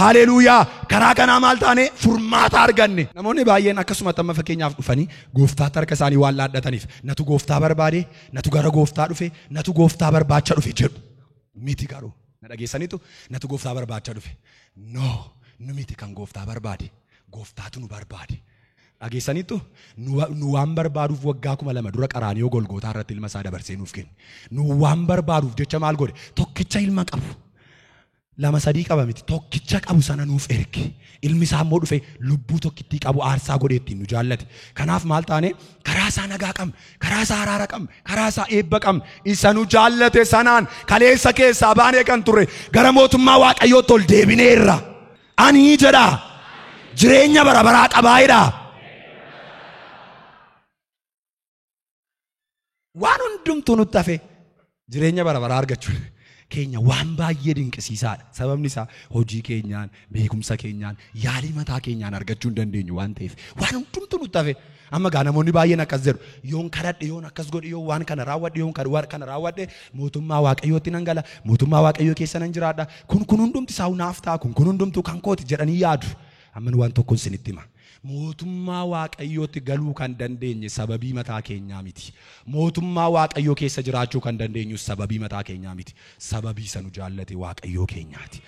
Haleluuyaa! Karaa kanaa maal taane? Furmaata arganne. Namoonni baay'een akkasumatti amma fakkeenyaaf dhufanii gooftaatti harka isaanii waan laadhataniif natu gooftaa barbaade, natu gara gooftaa dhufe, natu gooftaa barbaacha dhufe jedhu. Miti garuu. Na dhageessaniitu natu gooftaa barbaacha dhufe. No, nu miti kan gooftaa barbaade. Gooftaatu nu barbaade. Dhageessaniitu nu waan barbaaduuf waggaa 2000 dura Qaraaniyoo Golgootaa irratti ilma isaa dabarsee nuuf kenne. Nu waan barbaaduuf jecha maal godhe? Tokkicha ilma qabu. 2-3 qaba miti, tokkicha qabu sana nuuf erge. Ilmi isaa immoo dhufe lubbuu tokkittii qabu aarsaa godhee ittiin nu jaallate. Kanaaf maal taane? Karaa isaa nagaa qabna, karaa isaa araara qabna, karaa isaa eebba qabna. Isa nu jaallate sanaan kaleessa keessaa baanee kan turre gara mootummaa Waaqayyootti ol deebineerra. Ani jedha jireenya bara baraa qabaayidha. Waan hundumtuu nutti hafe jireenya bara baraa argachuun keenya waan baay'ee dinqisiisaadha. Sababni isaa hojii keenyaan, beekumsa keenyaan, yaalii mataa keenyaan argachuu hin dandeenyu waan ta'eef waan hundumtuu nutti hafe. Amma gaa namoonni baay'een akkas jedhu, yoon kadhadhe, yoon akkas godhe, yoon waan kana raawwadhe, yoon waan kana raawwadhe mootummaa Waaqayyootti nan gala, mootummaa Waaqayyoo keessa nan jiraadha, kun hundumti isaa naaf ta'a, kun hundumtuu kan kooti jedhanii yaadu. Amma waan tokkoon isinitti hima. Mootummaa Waaqayyootti galuu kan dandeenye sababii mataa keenyaa miti. Mootummaa Waaqayyoo keessa jiraachuu kan dandeenyu sababii mataa keenyaa miti. Sababii isa nu jaallate Waaqayyoo keenyaati.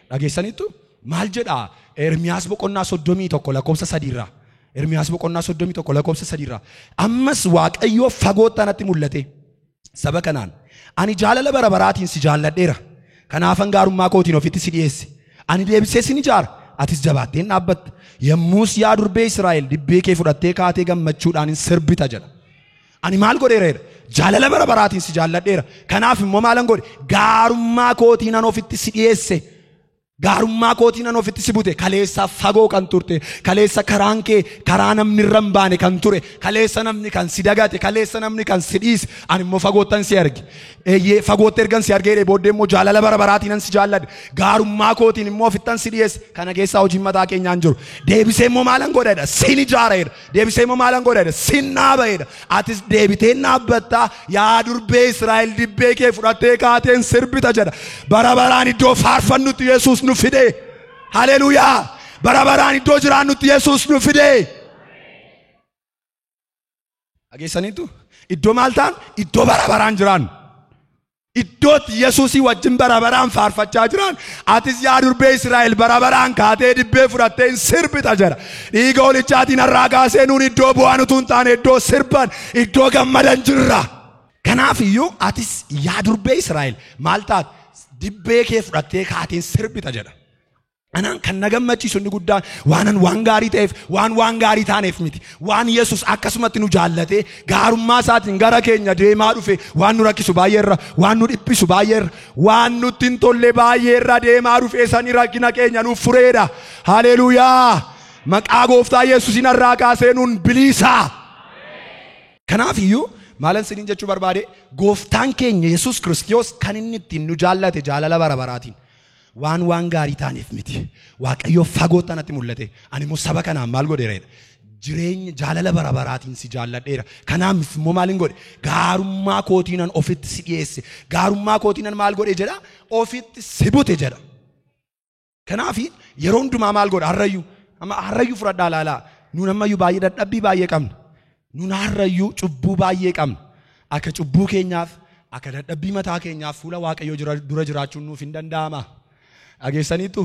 Dhageessaniittu maal jedhaa? Ermiyaas boqonnaa 31 lakkoofsa 3 irraa. Ermiyaas boqonnaa 31 lakkoofsa 3 irraa. Ammas Waaqayyoo fagootti anatti mul'ate. Saba kanaan ani jaalala bara baraatiin si jaalladheera. Kanaafan gaarummaa kootiin ofitti si dhiyeesse. Ani deebisee sin ijaara. Atis jabaatteen dhaabbatta. Yommus yaa durbee Israa'el dibbee kee fudhattee kaatee gammachuudhaan hin sirbita jedha. Ani maal godheera jedha? Jaalala bara baraatiin si jaalladheera. Kanaaf immoo maalan godhe? Gaarummaa kootiin an ofitti si dhiyeesse. Gaarummaa kootiin an ofitti si bute. Kaleessa fagoo kan turte, kaleessa karaan kee karaa namni irra hin baane kan ture, kaleessa namni kan si dagate, kaleessa namni kan si dhiise, ani immoo fagoottan si arge. Eeyyee, fagootti ergan si argee booddee immoo jaalala bara baraatiin an si jaalladhe. Gaarummaa kootiin immoo ofittan si dhiyeesse. Kana keessaa hojiin mataa keenyaan jiru. Deebisee immoo maalan godhedha? Sin ijaareedha. Deebisee immoo maalan godhedha? Sin dhaabaedha. Atis deebitee dhaabbattaa yaa durbee Israa'el dibbee kee fudhattee kaateen sirbita jedha. Bara baraan iddoo faarfannutti Yesuus nu fide. Haleluuyaa! Bara baraan iddoo jiraannutti Yesuus nu fide. Dhageessaniitu? Iddoo maal ta'an? Iddoo bara baraan jiraannu. Iddootti Yesuusii wajjin bara baraan faarfachaa jiran. Atis yaa durbee Israa'el bara baraan kaatee dibbee fudhattee hin sirbita jedha. Dhiiga holichaatiin har'aa kaasee nuun iddoo bu'aan utuu hin taane iddoo sirban, iddoo gammadan jirra. Kanaaf iyyuu atis yaa durbee Israa'el maal taate? Dibbee kee fudhattee kaateen sirbita jedha. Anaan kan na gammachiisu inni guddaan waanan waan gaarii ta'eef, waan gaarii taaneef miti. Waan Yesuus akkasumatti nu jaallatee gaarummaa isaatiin gara keenya deemaa dhufe, waan nu rakkisu baay'eerra, waan nu dhiphisu baay'eerra, waan nutti hin tolle baay'eerra deemaa dhufe sani rakkina keenya nuuf fureedha. Haleluuyaa! Maqaa gooftaa Yesuusiin har'aa kaasee nuun bilisaa. Kanaaf iyyuu maalan siniin jechuu barbaade, gooftaan keenya Yesuus Kiristoos kan inni ittiin nu jaallate jaalala bara baraatiin. Waan gaarii taaneef miti. Waaqayyo fagootti anatti mul'ate. Ani immoo saba kanaan maal godheera? Jireenya jaalala bara baraatiin si jaalladheera. Kanaaf immoo maalin godhe? Gaarummaa kootiinan ofitti si dhiyeesse. Gaarummaa kootiinan maal godhe jedha? Ofitti si bute jedha. Kanaaf yeroo hundumaa maal godha? Harrayyuu. Amma harrayyuu fudhadhaa ilaalaa. Nuun ammayyuu baay'ee dadhabbii baay'ee qabna. Nuun harrayyuu cubbuu baay'ee qabna. Akka cubbuu keenyaaf, akka dadhabbii mataa keenyaaf fuula Waaqayyoo dura jiraachuun nuuf hin danda'ama. Dhageessaniittu?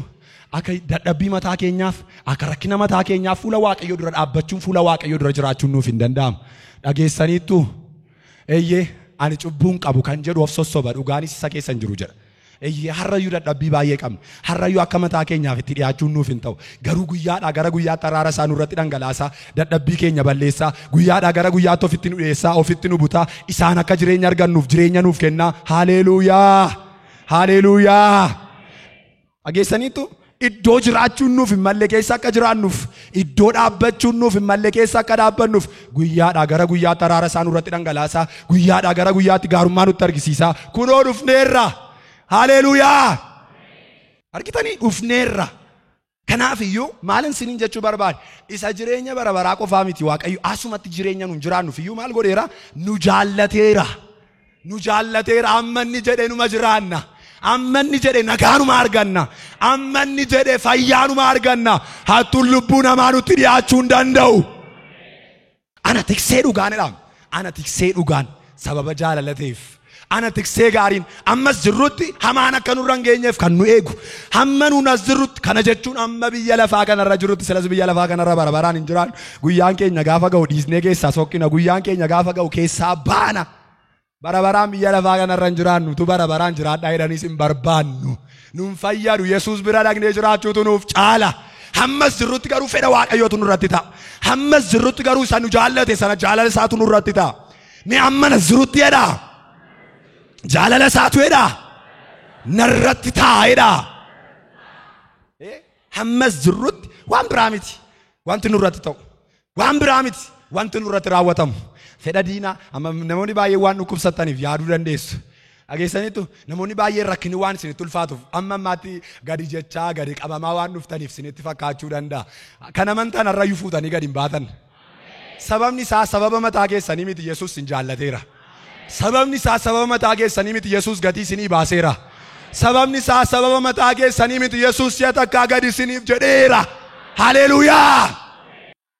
Akka dadhabbii mataa keenyaaf, akka rakkina mataa keenyaaf fuula Waaqayyoo dura dhaabbachuun, fuula Waaqayyoo dura jiraachuun nuuf hin danda'amu. Dhageessaniittu? Eeyyee, ani cubbuun qabu kan jedhu of sossoba, dhugaanis isa keessa hin jiru jedha. Eeyyee, harrayyuu dadhabbii baay'ee qabna. Harrayyuu akka mataa keenyaaf itti dhiyaachuun nuuf hin ta'u. Garuu guyyaadhaa gara guyyaatti araara isaa nurratti dhangalaasaa, dadhabbii keenya balleessaa, guyyaadhaa gara guyyaatti ofitti nu dhiyeessaa, ofitti nu butaa, isaan akka jireenya argannuuf jireenya nuuf kennaa. Haleluuyaa! Haleluuyaa! Dhageessaniittu? Iddoo jiraachuun nuuf hin malle keessa akka jiraannuuf, iddoo dhaabbachuun nuuf hin malle keessa akka dhaabbannuuf, guyyaadhaa gara guyyaatti araara isaa nurratti dhangalaasaa, guyyaadhaa gara guyyaatti gaarummaa nutti argisiisaa. Kunoo dhufneerra. Haleluuyaa! Argitanii, dhufneerra. Kanaaf iyyuu maalin siniin jechuu barbaade? Isa jireenya bara baraa qofaa miti, Waaqayyo asumatti jireenya nuun jiraannuuf iyyuu maal godheera? Nu jaallateera. Nu jaallateera. Amma inni jedhe numa jiraanna. Amma inni jedhe nagaanuma arganna. Amma inni jedhe fayyaanuma arganna. Hattuun lubbuu namaa nutti dhiyaachuu hin danda'u. Ana tiksee dhugaan jedhama. Ana tiksee dhugaan sababa jaalalateef. Ana tiksee gaariin ammas jirrutti hamaan akka nurra hin geenyeef kan nu eegu. Hamma nuun as jirrutti, kana jechuun amma biyya lafaa kanarra jirrutti, silas biyya lafaa kanarra bara baraan hin jiraannu. Guyyaan keenya gaafa ga'u dhiisnee keessaa soqqina. Guyyaan keenya gaafa ga'u keessaa baana. Bara baraan biyya lafaa kanarra hin jiraannu. Tu bara baraan jiraadhaa jedhaniis hin barbaannu. Nun fayyadu, Yesuus bira dhaqnee jiraachuutu nuuf caala. Hammas jirrutti garuu fedha Waaqayyootu nurratti ta'a. Hammas jirrutti garuu isa nu jaallate sana jaalala isaatu nurratti ta'a. Mee ammanas jirutti jedhaa. Jaalala isaatu jedhaa. Narratti ta'a jedhaa. Hammas jirrutti waan biraa miti. Wanti nurratti ta'u. Waan biraa miti. Wanti nurratti raawwatamu. Fedha diinaa amma namoonni baay'een waan dhukkubsataniif yaaduu dandeessu. Dhageessaniitu? Namoonni baay'een rakkinni waan isinitti ulfaatuuf amma ammaatti gadi jechaa gadi qabamaa waan dhuftaniif isinitti fakkaachuu danda'a. Kan amantaan har'ayyuu fuutanii gadi hin baatan. Sababni isaa sababa mataa keessanii miti, Yesuus isin jaallateera. Sababni isaa sababa mataa keessanii miti, Yesuus gatii isinii baaseera. Sababni isaa sababa mataa keessanii miti, Yesuus si'a takkaa gadi isiniif jedheera. Haleluuyaa!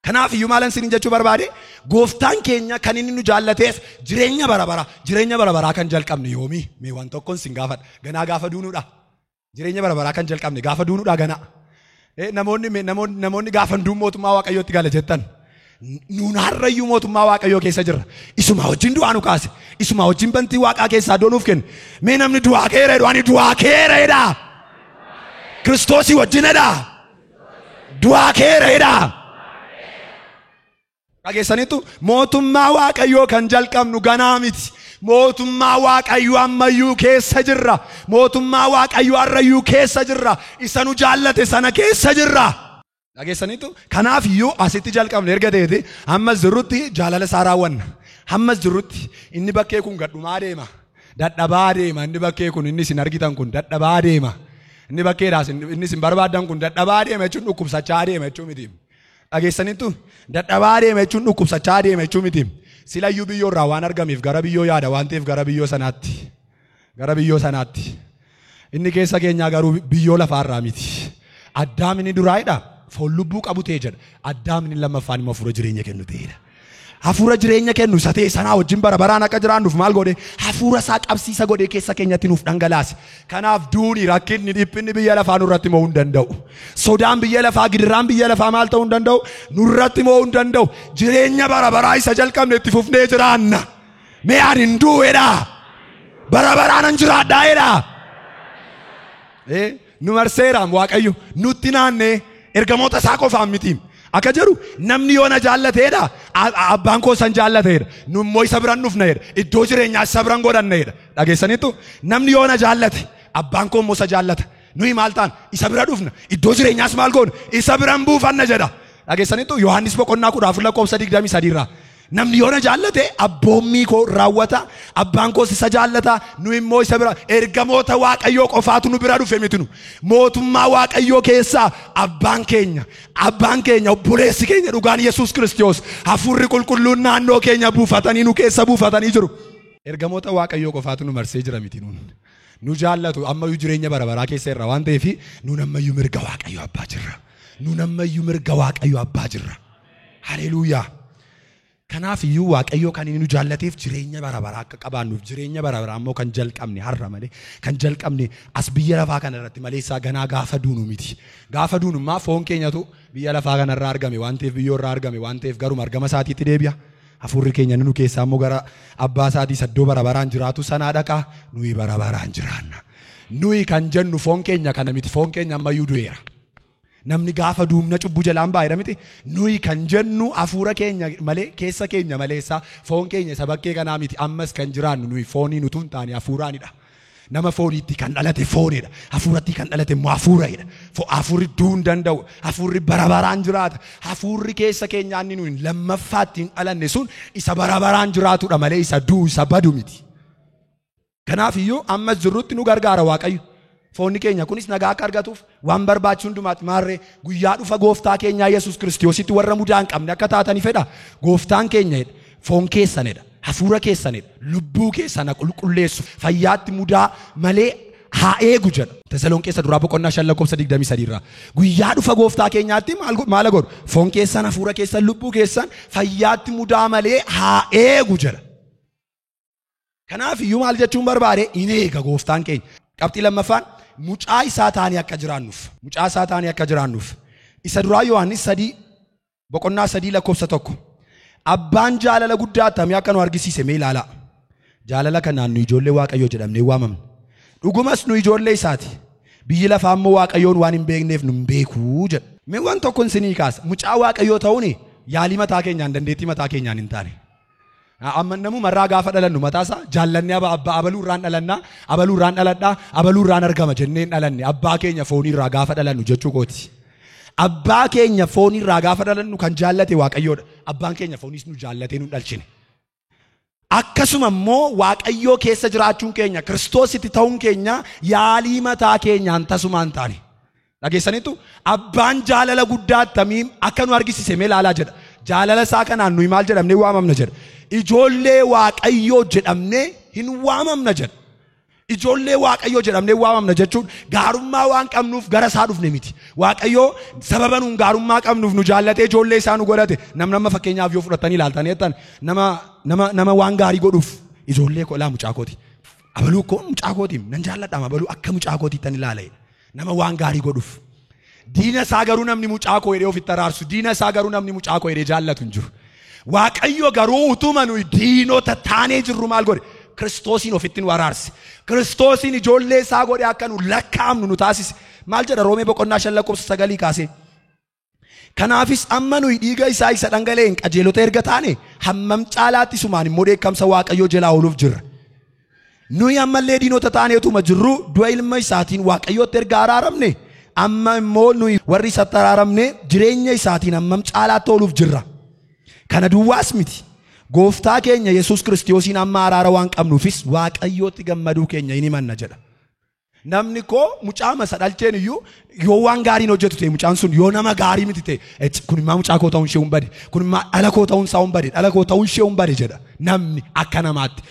Kanaaf iyyuu maalan isiniin jechuu barbaade gooftaan keenya kan inni nu jaallateef jireenya bara bara jireenya bara baraa kan jalqabne yoomi mee waan tokkoon sin gaafadha ganaa gaafa duunuudha jireenya bara baraa kan jalqabne gaafa duunuudha ganaa namoonni gaafa duun mootummaa waaqayyootti gala jettan nuun harrayyuu mootummaa waaqayyoo keessa jirra isuma wajjin du'aa nu kaase isuma wajjin bantii waaqaa keessaa doonuuf kenne mee namni du'aa keera jedhu ani du'aa keera jedha Kiristoosii wajjin jedha du'aa keera jedha. Dhageessaniitu mootummaa waaqayyoo kan jalqabnu ganaa miti. Mootummaa waaqayyoo ammayyuu keessa jirra. Mootummaa waaqayyoo harrayyuu keessa jirra. Isa nu jaallate sana keessa jirra. Dhageessaniitu kanaaf iyyuu asitti jalqabne erga ta'eeti ammas jirrutti jaalala isaa raawwanna. Ammas jirrutti inni bakkee kun gadhumaa deema. Dadhabaa deema inni bakkee kun inni isin argitan kun dadhabaa deema. Inni bakkeedhaas inni isin barbaaddan kun dadhabaa deema jechuun dhukkubsachaa deema jechuu miti. Dhageessaniitu dadhabaa deema jechuun dhukkubsachaa deema jechuu miti. Silayyuu biyyoo irraa waan argameef gara biyyoo yaada waan ta'eef gara biyyoo sanaatti. Gara biyyoo sanaatti. Inni keessa keenyaa garuu biyyoo lafaarraa miti. Addaam inni duraayidha. Foon lubbuu qabu ta'e jedha. Addaam inni lammaffaan immoo hafuura jireenya kennu ta'edha. Hafuura jireenya kennu isa ta'e sanaa wajjin bara baraan akka jiraannuuf maal godhe hafuura isaa qabsiisa godhee keessa keenyatti nuuf dhangalaase. Kanaaf duuni rakkinni dhiphinni biyya lafaa nurratti mo'uu hin danda'u. Sodaan biyya lafaa gidiraan biyya lafaa maal ta'uu hin danda'u nurratti mo'uu hin danda'u. Jireenya bara baraa isa jalqabne itti fufnee jiraanna. Mee ani hin du'edha. Bara baraan hin jiraadhaa jedha. Nu marseeraam Waaqayyo nutti naannee ergamoota isaa qofaan miti. Akka jedhu namni yoo na jaallateedha abbaan koo san jaallateedha nu immoo isa biran dhufneedha iddoo jireenyaa isa biran godhanneedha dhageessaniitu namni yoo na jaallate abbaan koo immoo isa jaallata nuyi maal ta'an isa bira dhufna iddoo jireenyaas maal goona isa biran buufanna jedha dhageessaniitu Yohaannis boqonnaa 14 lakkoofsa 23 irraa namni yoo na jaallate abboommii koo raawwata abbaan koos isa jaallata nu immoo isa bira ergamoota waaqayyoo qofaatu nu bira dhufe miti nu mootummaa waaqayyoo keessaa abbaan keenya obboleessi keenya dhugaan Yesuus Kiristoos hafuurri qulqulluun naannoo keenya buufatanii nu keessa buufatanii jiru. Ergamoota waaqayyoo qofaatu nu marsee jira miti nuun nu jaallatu ammayyuu jireenya bara baraa keessa irra waan ta'eef nuun ammayyuu mirga waaqayyoo abbaa jirra nuun ammayyuu mirga waaqayyoo abbaa jirra. Haleluuyaa. Kanaaf iyyuu waaqayyoo kan inni nu jaallateef jireenya bara baraa akka qabaannuuf jireenya bara baraa immoo kan jalqabne har'a malee kan jalqabne as biyya lafaa kana irratti malee isaa ganaa gaafa duunu miti. Gaafa duunummaa foon keenyatu biyya lafaa kana irraa argame waan ta'eef biyyoo irraa argame waan ta'eef garuma argama isaatiitti deebi'a. Hafuurri keenya nu keessaa immoo gara abbaa isaatii iddoo bara baraan jiraatu sanaa dhaqa nuyi bara baraan jiraanna. Nuyi kan jennu foon keenya kana miti foon keenya ammayyuu du'eera. Namni gaafa duumna cubbuu jalaan baay'ee miti nuyi kan jennu hafuura keenya malee keessa keenya maleessa foon keenya isa bakkee kanaa miti ammas kan jiraannu nuyi foonii nutu hin taane hafuuraanidha. Nama fooniitti kan dhalate foonidha. Hafuuratti kan dhalate immoo hafuuradha. Hafuurri du'uu hin danda'u. Hafuurri bara baraan jiraata. Hafuurri keessa keenyaa inni nuyi lammaffaatti hin dhalanne sun isa bara baraan jiraatudha malee isa du'u isa badu miti. Kanaaf iyyuu ammas jirrutti nu gargaara Waaqayyo. Foonni keenya kunis nagaa akka argatuuf waan barbaachisu hundumaatti maarree guyyaa dhufa gooftaa keenyaa Yesuus Kiristoositti warra mudaa hin qabne akka taatanii fedha. Gooftaan keenya jedha foon keessanidha hafuura keessanidha lubbuu keessana qulqulleessu fayyaatti mudaa malee haa eegu jedha. Tasalonqeessa duraa boqonnaa 5 lakkoofsa 23 irraa guyyaa dhufa gooftaa keenyaatti maal godhu foon keessan hafuura keessan lubbuu keessan fayyaatti mudaa malee haa eegu jedha. Kanaaf iyyuu maal jechuun barbaade in eega gooftaan keenya. Qabxii lammaffaan mucaa isaa taanii akka jiraannuuf mucaa isaa taanii akka jiraannuuf isa duraa Yohaannis 3 boqonnaa 3 lakkoofsa 1 abbaan jaalala guddaa attamii akka nu argisiise mee ilaalaa. Jaalala kanaan nu ijoollee waaqayyoo jedhamnee waamamna. Dhugumas nu ijoollee isaati. Biyyi lafaa immoo waaqayyoon waan hin beekneef nu hin beekuu jedha. Mee waan tokko isinii kaasa mucaa waaqayyoo ta'uun yaalii mataa keenyaan dandeettii mataa keenyaan hin taane. Amma namuma irraa gaafa dhalannu mataa isaa jaallannee abbaa abaluu irraan dhalannaa abaluu irraan dhaladhaa abaluu irraan argama jennee hin dhalanne abbaa keenya foonii irraa gaafa dhalannu jechuu kooti. Abbaa keenya foonii irraa gaafa dhalannu kan jaallate Waaqayyoodha. Abbaan keenya fooniis nu jaallatee nu dhalchine. Akkasuma immoo Waaqayyoo keessa jiraachuun keenya Kiristoositti ta'uun keenya yaalii mataa keenyaan tasumaan taane. Dhageessaniitu abbaan jaalala guddaa attamii akka nu argisiise mee ilaalaa jedha. Jaalala isaa kanaan nuyi maal jedhamnee waamamna jedha. Ijoollee Waaqayyoo jedhamnee hin waamamna jedha. Ijoollee Waaqayyoo jedhamnee waamamna jechuun gaarummaa waan qabnuuf gara isaa dhufne miti. Waaqayyoo sababa nuun gaarummaa qabnuuf nu jaallatee ijoollee isaa nu godhate. Namni amma fakkeenyaaf yoo fudhattanii ilaaltanii jettan nama waan gaarii godhuuf ijoollee koo laa mucaa kooti. Abaluu koo mucaa kooti nan jaalladha abaluu akka mucaa kootiittan ilaala. Nama waan gaarii godhuuf. Diina isaa garuu namni mucaa koo jedhee ofitti araarsu. Diina isaa garuu namni mucaa koo jedhee jaallatu hin jiru. Waaqayyo garuu utuma nuyi diinota taanee jirru maal godhe? Kiristoosiin ofitti nu araarse. Kiristoosiin ijoollee isaa godhe akka nu lakkaa'amnu nu taasise. Maal jedha Roomee boqonnaa 5 lakkoofsa 9 kaasee? Kanaafis amma nuyi dhiiga isaa isa dhangala'een qajeelota erga taane hammam caalaatti sumaan immoo dheekkamsa Waaqayyoo jalaa ooluuf jirra. Nuyi ammallee diinota taaneetuma jirru du'a ilma isaatiin Waaqayyootti erga araaramne amma immoo nuyi warri isatti araaramne jireenya isaatiin hammam caalaatti ooluuf jirra. Kana duwwaas miti. Gooftaa keenya Yesuus Kiristoosiin amma araara waan qabnuufis Waaqayyootti gammaduu keenya hin himanna jedha. Namni koo mucaa masa dhalcheen iyyuu yoo waan gaariin hojjetu ta'e mucaan sun yoo nama gaarii miti ta'e kun immoo mucaa koo ta'uun ishee hin bade, kun immoo dhala koo ta'uun isaa hin bade, dhala koo ta'uun ishee hin bade jedha namni akka namaatti.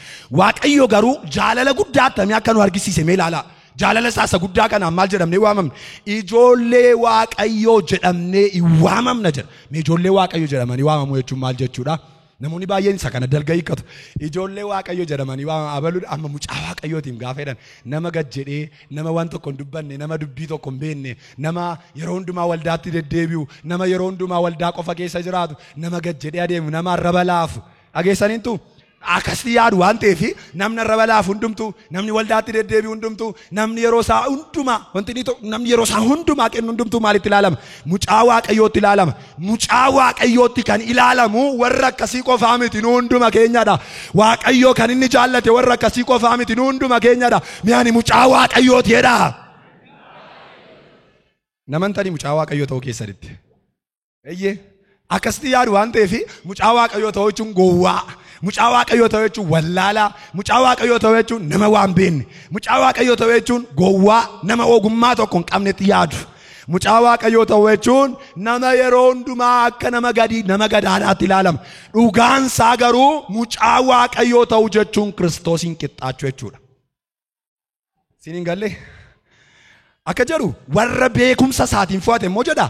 Waaqayyo garuu jaalala guddaa attamii akka nu argisiise mee ilaalaa. Jaalala isaa isa guddaa kanaan maal jedhamnee waamamne? Ijoollee Waaqayyoo jedhamnee waamamna jedha. Mee ijoollee Waaqayyoo jedhamanii waamamuu jechuun maal jechuudha? Namoonni baay'een isa kana dalga hiikkatu. Ijoollee Waaqayyoo jedhamanii waamamu. Abaluun amma mucaa Waaqayyootiin gaafa jedhan nama gad jedhee, nama waan tokko hin dubbanne, nama dubbii tokko hin beekne, nama yeroo hundumaa waldaatti deddeebi'u, nama yeroo hundumaa waldaa qofa keessa jiraatu, nama gad jedhee adeemu, nama arraba laafu. Dhageessaniintu? Akkasitti yaadu waan ta'eef namni arraba laafu hundumtuu, namni waldaatti deddeebi'u hundumtuu, namni yeroo isaa hundumaa wanti inni namni yeroo isaa hundumaa kennu hundumtuu maalitti ilaalama? Mucaa Waaqayyootti ilaalama. Mucaa Waaqayyootti kan ilaalamu warra akkasii qofaa miti, nu hunduma keenyadha. Waaqayyoo kan inni jaallate warra akkasii qofaa miti, nu hunduma keenyadha. Mi'aani mucaa Waaqayyooti jedha. Namantanii mucaa Waaqayyoo ta'uu keessanitti. Eeyyee. Akkasitti yaadu waan ta'eef mucaa Waaqayyoo ta'uu jechuun gowwaa. Mucaa Waaqayyoo ta'uu jechuun wallaalaa. Mucaa Waaqayyoo ta'uu jechuun nama waan beekne. Mucaa Waaqayyoo ta'uu jechuun gowwaa nama ogummaa tokko hin qabnetti yaadu. Mucaa Waaqayyoo ta'uu jechuun nama yeroo hundumaa akka nama gadii nama gadaanaatti ilaalama. Dhugaan isaa garuu mucaa Waaqayyoo ta'uu jechuun Kiristoosiin qixxaachuu jechuudha. Siniin gallee? Akka jedhu warra beekumsa isaatiin fo'ate immoo jedha.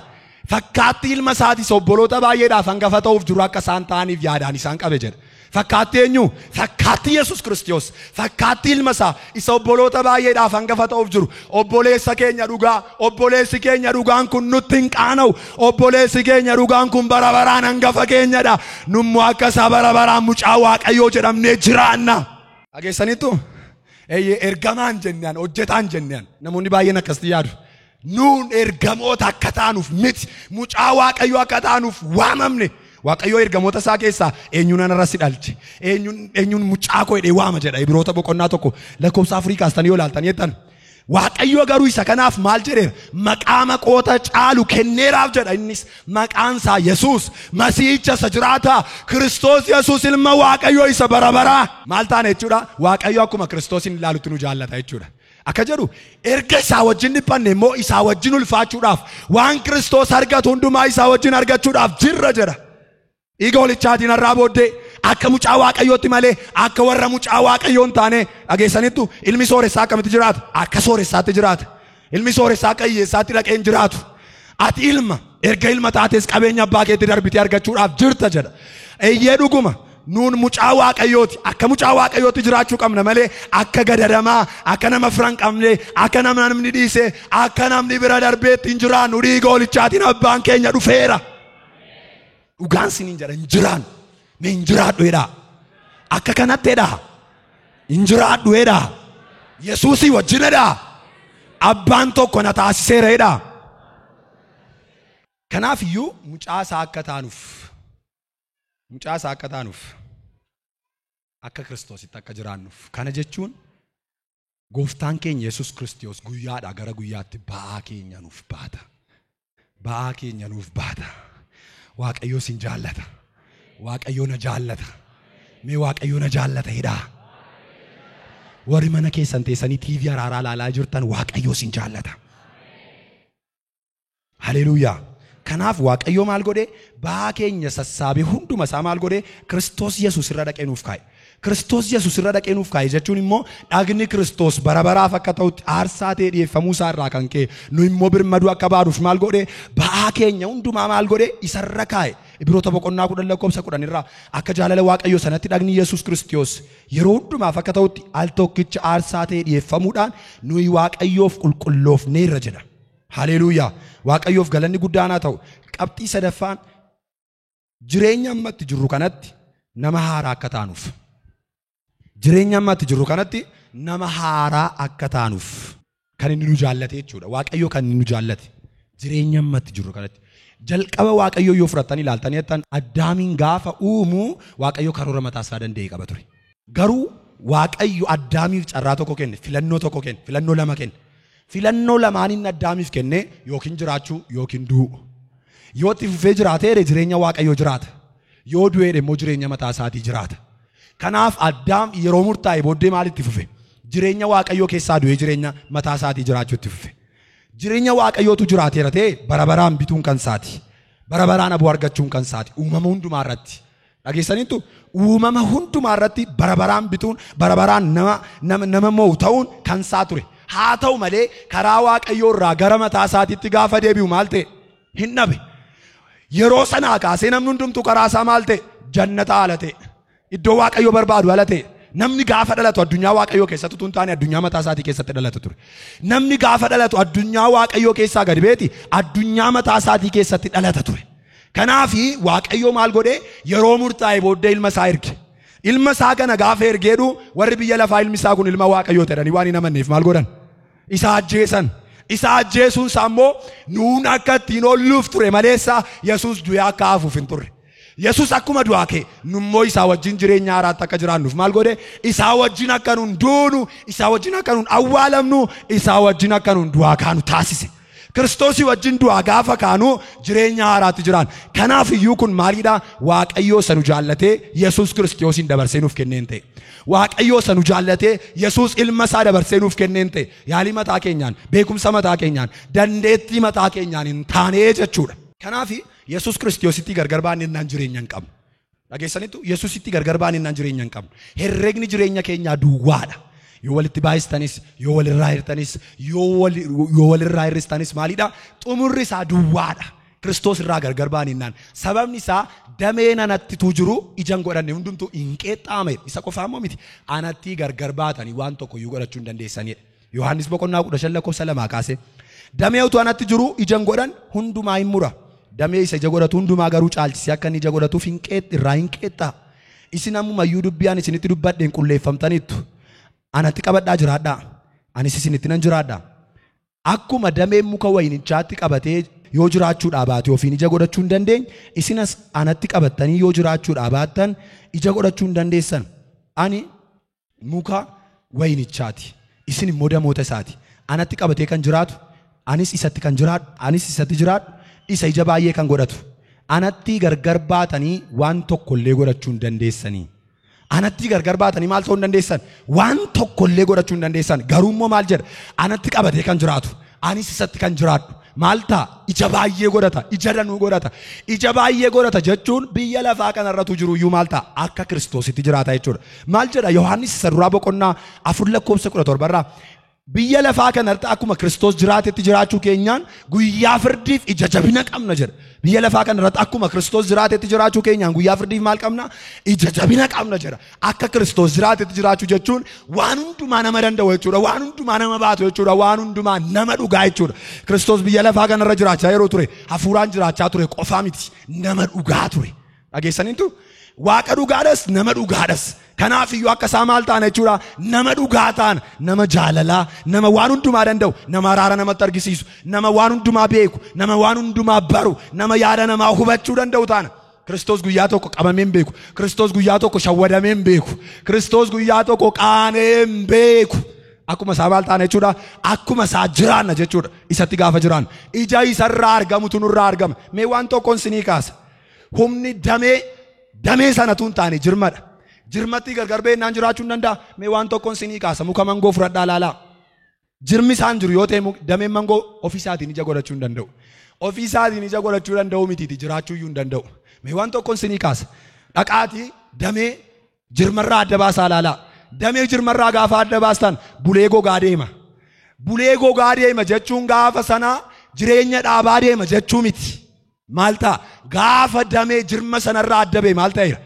Fakkaattii ilma isaatis obboloota baay'eedhaaf hangafa ta'uuf jiru akka isaan ta'aniif yaadaan isaan qabe jedha. Fakkaattii eenyu? Fakkaattii Yesuus Kiristoos. Fakkaattii ilma isaa isa obboloota baay'eedhaaf hangafa ta'uuf jiru. Obboleessa keenya dhugaa. Obboleessi keenya dhugaan kun nutti hin qaana'u. Obboleessi keenya dhugaan kun bara baraan hangafa keenyadha. Nummoo akka isaa bara baraan mucaa Waaqayyoo jedhamnee jiraanna. Dhageessaniittu? Eeyyee, ergamaan jennaan, hojjetaan jennaan. Namoonni baay'een akkasitti yaadu. Nuun ergamoota akka taanuuf miti. Mucaa Waaqayyoo akka taanuuf waamamne. Waaqayyoo ergamoota isaa keessaa eenyuun anarra si dhalche? Eenyuun mucaa koo jedhee waama jedha. Ibroota boqonnaa 1 lakkoofsa 4 kaastanii yoo ilaaltanii jettan. Waaqayyo garuu isa kanaaf maal jedheera? Maqaa maqoota caalu kenneeraaf jedha. Innis maqaan isaa Yesuus, Masiihicha isa jiraataa, Kiristoos Yesuus ilma Waaqayyoo isa bara baraa. Maal taane jechuudha? Waaqayyo akkuma Kiristoosin ilaalutti nu jaallata jechuudha. Akka jedhu erga isaa wajjin dhiphanne immoo isaa wajjin ulfaachuudhaaf waan Kiristoos argatu hundumaa isaa wajjin argachuudhaaf jirra jedha. Dhiiga holichaatiin har'aa booddee akka mucaa Waaqayyootti malee akka warra mucaa Waaqayyoo hin taane dhageessanittu. Ilmi sooressaa akkamitti jiraata? Akka sooressaatti jiraata. Ilmi sooressaa akka hiyyeessaatti dhaqee hin jiraatu. Ati ilma, erga ilma taates qabeenya abbaa keetti darbitee argachuudhaaf jirta jedha. Eeyyee, dhuguma. Nuun mucaa Waaqayyooti. Akka mucaa Waaqayyootti jiraachuu qabna malee akka gadadamaa, akka nama fira hin qabne, akka nama namni dhiise, akka namni bira darbeetti hin jiraannu. Dhiiga holichaatiin abbaan keenya dhufeera. Dhugaan siniin jedha, hin jiraannu. Mee hin jiraadhu jedhaa. Akka kanatti jedhaa. Hin jiraadhu jedhaa. Yesuusii wajjin jedhaa. Abbaan tokko na taasiseera jedhaa. Kanaaf iyyuu mucaa isaa akka taanuuf, mucaa isaa akka taanuuf, akka Kiristoositti akka jiraannuuf. Kana jechuun gooftaan keenya Yesuus Kiristoos guyyaadhaa gara guyyaatti ba'aa keenya nuuf baata. Ba'aa keenya nuuf baata. Waaqayyo sin jaallata. Waaqayyo na jaallata. Mee Waaqayyo na jaallata jedhaa. Warri mana keessan teessanii TV araaraa ilaalaa jirtan, Waaqayyo sin jaallata. Haleluuyaa. Kanaaf Waaqayyo maal godhee? Ba'aa keenya sassaabee hunduma isaa maal godhee? Kiristoos Yesuus irra dhaqee nuuf kaa'e. Kiristoos Yesuus irra dhaqee nuuf kaa'e jechuun immoo dhagni Kiristoos bara baraaf akka ta'utti aarsaa ta'ee dhiyeeffamuu isaa irraa kan ka'e nu immoo birmaduu akka baaduuf maal godhe ba'aa keenya hundumaa maal godhe isarra kaa'e. Ibroota boqonnaa 10 lakkoofsa 10 irraa akka jaalala Waaqayyoo sanatti dhagni Yesuus Kiristoos yeroo hundumaaf akka ta'utti al tokkicha aarsaa ta'ee dhiyeeffamuudhaan nuyi Waaqayyoof qulqulloofneerra jedha. Haleluuyaa! Waaqayyoof galanni guddaan haa ta'u. Qabxii sadaffaan jireenya ammatti jirru kanatti nama haaraa akka taanuuf. Jireenya ammatti jirru kanatti nama haaraa akka taanuuf kan inni nu jaallate jechuudha. Waaqayyo kan inni nu jaallate jireenya ammatti jirru kanatti. Jalqaba Waaqayyo yoo fudhattanii ilaaltanii jettan Addaamiin gaafa uumu Waaqayyo karoora mataa isaa danda'e qaba ture. Garuu Waaqayyo Addaamiif carraa tokko kenne, filannoo tokko kenne, filannoo lama kenne. Filannoo lamaan inni Addaamiif kenne yookiin jiraachuu yookiin du'u. Yoo itti fufee jiraatee jireenya Waaqayyoo jiraata. Yoo du'ee immoo jireenya mataa isaatii jiraata. Kanaaf Addaam yeroo murtaa'e booddee maal itti fufe? Jireenya Waaqayyoo keessaa du'ee jireenya mataa isaatii jiraachuu itti fufe. Jireenya Waaqayyootu jiraateera ta'e bara baraan bituun kan isaati. Bara baraan aboo argachuun kan isaati. Uumama hundumaa irratti. Dhageessaniittu uumama hundumaa irratti bara baraan bituun bara baraan nama mo'u ta'uun kan isaa ture. Haa ta'u malee karaa Waaqayyoo irraa gara mataa isaatiitti gaafa deebi'u maal ta'e? Hin dhabe. Yeroo sanaa kaasee namni hundumtuu karaa isaa maal ta'e? Jannata haala ta'e. Iddoo Waaqayyoo barbaadu haala ta'e. Namni gaafa dhalatu addunyaa Waaqayyoo keessatti utuu hin taane addunyaa mataa isaatii keessatti dhalatu ture. Namni gaafa dhalatu addunyaa Waaqayyoo keessaa gadi beeti addunyaa mataa isaatii keessatti dhalata ture. Kanaafi Waaqayyoo maal godhee yeroo murtaa'e booddee ilma isaa erge. Ilma isaa kana gaafa ergeedhu warri biyya lafaa ilmi isaa kun ilma Waaqayyoo jedhanii waan hin amanneef maal godhan? Isa ajjeesan. Isa ajjeesuun isaa immoo nuun akka ittiin oolluuf ture maleessa Yesuus du'ee akka hafuuf hin turre. Yesuus akkuma du'aa ka'e nummoo isaa wajjin jireenya haaraatti akka jiraannuuf maal godhe? Isaa wajjin akka nuun duunu, isaa wajjin akka nuun awwaalamnu, isaa wajjin akka nuun du'aa kaanu taasise. Kiristoosii wajjin du'aa gaafa kaanu jireenya haaraatti jiraan. Kanaaf iyyuu kun maalidha? Waaqayyoo isa nu jaallatee Yesuus Kiristoosiin dabarsee nuuf kenneen ta'e. Waaqayyoo isa nu jaallatee Yesuus ilma isaa dabarsee nuuf kenneen ta'e. Yaalii mataa keenyaan, beekumsa mataa keenyaan, dandeettii mataa keenyaan hin taane jechuudha. Kanaaf Yesuus Kiristoositti gargar baannaan jireenya hin qabnu. Dhageessaniittu Yesuusitti gargar baannaan jireenya hin qabnu. Herregni jireenya keenyaa duwwaadha. Yoo walitti baay'istanis, yoo walirraa hirtanis, yoo walirraa hir'istanis maalidha? Xumurri isaa duwwaadha. Kiristoos irraa gargar baannaan. Sababni isaa dameen anattitu jiru ija hin godhanne hundumtuu hin qeexxaame. Isa qofaa immoo miti. Anatti gargar baatanii waan tokko iyyuu godhachuu hin dandeessanidha. Yohaannis boqonnaa 15 lakkoofsa 2 kaasee. Damee utuu anatti jiru ija hin godhan hundumaa hin mura. Damee isa ija godhatu hundumaa garuu caalchisee akka inni ija godhatuuf hin irraa hin qeexxaa. Isin ammumayyuu dubbii ani isinitti dubbadheen qulleeffamtaniittu. Anatti qabadhaa jiraadhaa. Anis isinitti nan jiraadha. Akkuma dameen muka wayinichaatti qabatee yoo jiraachuudhaa baate ofiin ija godhachuu hin dandeenye, isinas anatti qabattanii yoo jiraachuudhaa baattan ija godhachuu hin dandeessan. Ani muka wayinichaati. Isin immoo damoota isaati. Anatti qabatee kan jiraatu, anis isatti kan jiraadhu, anis isatti jiraadhu, isa ija baay'ee kan godhatu. Anatti gargar baatanii waan tokkollee godhachuu hin dandeessanii. Anatti gargar baatanii maal ta'uu hin dandeessan? Waan tokkollee godhachuu hin dandeessan. Garuu immoo maal jedha? Anatti qabatee kan jiraatu, anis isatti kan jiraadhu. Maal ta'a? Ija baay'ee godhata, ija danuu godhata. Ija baay'ee godhata jechuun biyya lafaa kanarratu jiru iyyuu maal ta'a? Akka Kiristoositti jiraata jechuudha. Maal jedha? Yohaannis isa duraa boqonnaa 4 lakkoofsa 17 irraa. Biyya lafaa kanarratti akkuma Kiristoos jiraatetti jiraachuu keenyaan guyyaa firdiif ija jabina qabna jedha. Biyya lafaa kanarratti akkuma Kiristoos jiraatetti jiraachuu keenyaan guyyaa firdiif maal qabna? Ija jabina qabna jedha. Akka Kiristoos jiraatetti jiraachuu jechuun waan hundumaa nama danda'u jechuudha. Waan hundumaa nama baatu jechuudha. Waan hundumaa nama dhugaa jechuudha. Kiristoos biyya lafaa kanarra jiraachaa yeroo ture hafuuraan jiraachaa ture qofaa miti. Nama dhugaa ture. Dhageessaniitu? Waaqa dhugaadhas nama dhugaadhas. Kanaaf iyyuu akka isaa maal taana jechuudha? Nama dhugaa taana, nama jaalalaa, nama waan hundumaa danda'u, nama araara namatti argisiisu, nama waan hundumaa beeku, nama waan hundumaa baru, nama yaada namaa hubachuu danda'u taana. Kiristoos guyyaa tokko qabamee hin beeku. Kiristoos guyyaa tokko shawwadamee hin beeku. Kiristoos guyyaa tokko qaanee hin beeku. Akkuma isaa maal taana jechuudha? Akkuma isaa jiraanna jechuudha. Isatti gaafa jiraannu. Ija isarraa argamutu nurraa argama. Mee waan tokkoon sinii kaasa. Humni damee sanatu hin taane jirmadha. Jirmatti gargar beennaan jiraachuu hin danda'a. Mee waan tokkoon sinii kaasa. Muka mangoo fudhadhaa laalaa. Jirmi isaan jiru yoo ta'e dameen mangoo ofiisaatiin ija godhachuu hin danda'u. Ofiisaatiin ija godhachuu danda'u mitiiti jiraachuu iyyuu hin danda'u. Mee waan tokkoon sinii kaasa. Dhaqaatii damee Jirmarraa adda baasaa ilaalaa. Damee jirmarraa gaafa adda baastan bulee gogaa deema. Bulee gogaa deema jechuun gaafa sana jireenya dhaabaa deema jechuu miti. Maal ta'a? Gaafa damee jirma sanarraa adda ba'e maal ta'eera?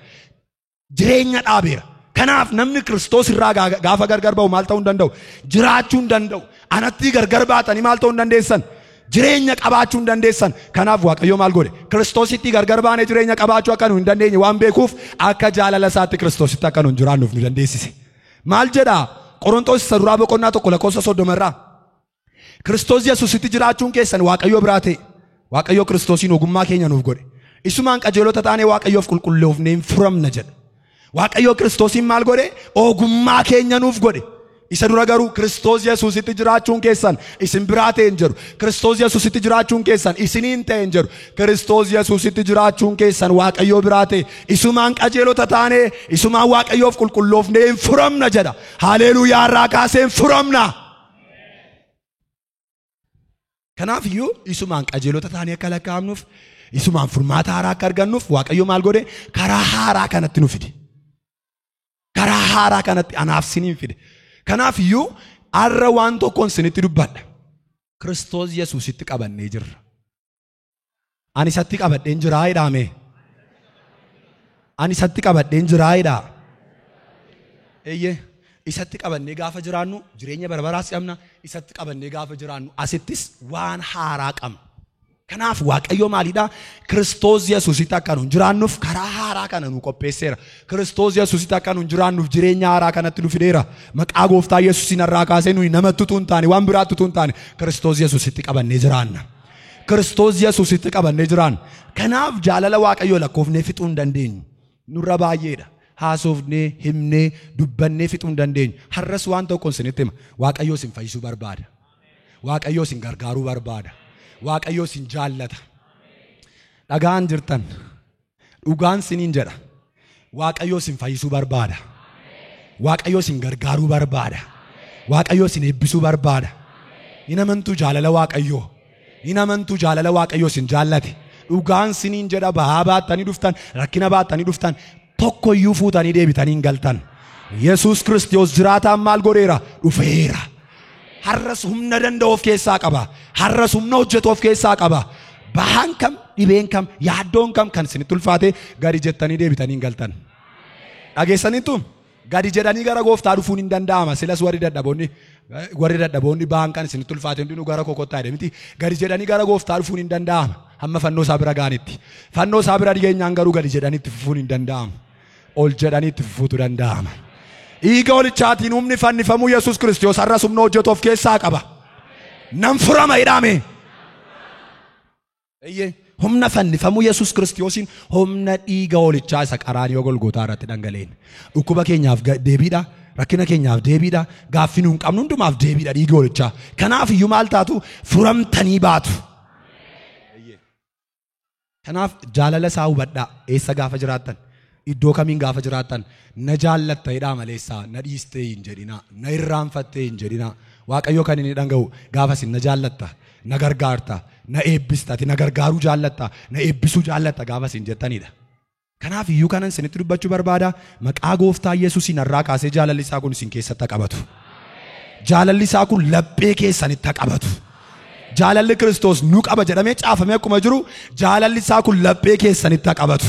Jireenya dhaabeera. Kanaaf namni Kiristoos irraa gaafa gargar ba'u maal ta'uu hin danda'u? Jiraachuu hin danda'u. Anatti gargar baatanii maal ta'uu hin dandeessan? Jireenya qabaachuu hin dandeessan. Kanaaf Waaqayyo maal godhe? Kiristoositti gargar baanee jireenya qabaachuu akka nu hin dandeenye waan beekuuf akka jaalala isaatti Kiristoositti akka nu hin jiraannuuf nu dandeessise. Maal jedhaa? Qorontoos isa duraa boqonnaa 1 lakkoofsa 30 irraa. Kiristoos Yesuusitti jiraachuun keessan Waaqayyo biraa ta'e. Waaqayyo Kiristoosiin ogummaa keenya nuuf godhe. Isumaan qajeelota taanee Waaqayyoof qulqulloofnee hin furamna jedha. Waaqayyo Kiristoosiin maal godhe? Ogummaa keenya nuuf godhe. Isa dura garuu Kiristoos Yesuusitti jiraachuun keessan isin biraa ta'e hin jedhu. Kiristoos Yesuusitti jiraachuun keessan isiniin ta'e hin jedhu. Kiristoos Yesuusitti jiraachuun keessan Waaqayyo biraa ta'e. Isumaan qajeelota taanee isumaan Waaqayyoof qulqulloofnee hin furamna jedha. Haleluuyaa irraa kaasee hin furamna. Kanaaf iyyuu isumaan qajeelota taanee akka lakkaa'amnuuf, isumaan furmaata haaraa akka argannuuf Waaqayyo maal godhe? Karaa haaraa kanatti nu fide. Karaa haaraa kanatti anaaf siniin fide. Kanaaf iyyuu har'a waan tokkoon sinitti dubbadha. Kiristoos Yesuusitti qabannee jirra. Ani isatti qabadheen jiraa jedhaame. Ani isatti qabadheen jiraa jedhaa. Eeyyee. Isatti qabannee gaafa jiraannu jireenya barbaraas qabna. Isatti qabannee gaafa jiraannu asittis waan haaraa qabna. Kanaaf Waaqayyo maalidha? Kiristoos Yesuusitti akka nu jiraannuuf karaa haaraa kana nu qopheesseera. Kiristoos Yesuusitti akka nu jiraannuuf jireenya haaraa kanatti nu fideera. Maqaa gooftaa Yesuusiin irraa kaasee nuyi namatti utuu hin taane waan biraatti utuu hin taane Kiristoos Yesuusitti qabannee jiraanna. Kiristoos Yesuusitti qabannee jiraanna. Kanaaf jaalala Waaqayyoo lakkoofnee fixuu hin dandeenyu. Nurra baay'eedha. Haasofnee, himnee, dubbannee fixuu hin dandeenyu. Har'as waan tokkoon isinitti hima. Waaqayyoo isin fayyisuu barbaada. Waaqayyoo isin gargaaruu barbaada. Waaqayyoo isin jaallata. Dhagaan jirtan. Dhugaan isiniin jedha. Waaqayyoo isin fayyisuu barbaada. Waaqayyoo isin gargaaruu barbaada. Waaqayyoo isin eebbisuu barbaada. Hin amantuu jaalala Waaqayyoo. Hin amantuu jaalala Waaqayyoo isin jaallate. Dhugaan isiniin jedha bahaa baattanii dhuftan, rakkina baattanii dhuftan, tokkoyyuu fuutanii deebitanii hin galtan. Yesuus Kiristoos jiraataan maal godheera? Dhufeera. Har'as humna danda'u of keessaa qaba. Har'as humna hojjetu of keessaa qaba. Bahaan kam, dhibeen kam, yaaddoon kam kan isinitti ulfaate gadi jettanii deebitanii hin galtan. Dhageessaniittu? Gadi jedhanii gara gooftaa dhufuun hin danda'ama. Silas warri dadhaboonni bahaan kan isinitti ulfaate hundinuu gara kokottaa jedhe miti. Gadi jedhanii gara gooftaa dhufuun hin danda'ama. Hamma fannoo isaa bira ga'anitti. Fannoo isaa bira dhigeenyaan garuu gadi jedhanii itti fufuun hin danda'amu. Ol jedhanii itti fufuutu danda'ama. Dhiiga olichaatiin humni fannifamuu Yesuus Kiristoos har'as humna hojjetu of keessaa qaba. Nan furama jedhame. Eeyyee. Humna fannifamuu Yesuus Kiristoosiin humna dhiiga olichaa isa qaraaniyo Golgootaa irratti dhangala'een. Dhukkuba keenyaaf deebiidha. Rakkina keenyaaf deebiidha. Gaaffii nu hin qabnu hundumaaf deebiidha dhiiga olichaa. Kanaaf iyyuu maal taatu? Furamtanii baatu. Kanaaf jaalala isaa hubadhaa. Eessa gaafa jiraattan? Iddoo kamiin gaafa jiraattan? Na jaallatta jedhaa maleessaa. Na dhiistee hin jedhinaa. Na irraanfattee hin jedhinaa. Waaqayyo kan inni dhanga'u gaafa isin na jaallatta, na gargaarta, na eebbista, ati na gargaaruu jaallatta, na eebbisuu jaallatta gaafa isin jettanidha. Kanaaf iyyuu kanan isinitti dubbachuu barbaada. Maqaa gooftaa Yesuusiin irraa kaasee jaalalli isaa kun isin keessatti qabatu. Jaalalli isaa kun laphee keessanitti qabatu. Jaalalli Kiristoos nu qaba jedhamee caafamee akkuma jiru jaalalli isaa kun laphee keessanitti qabatu.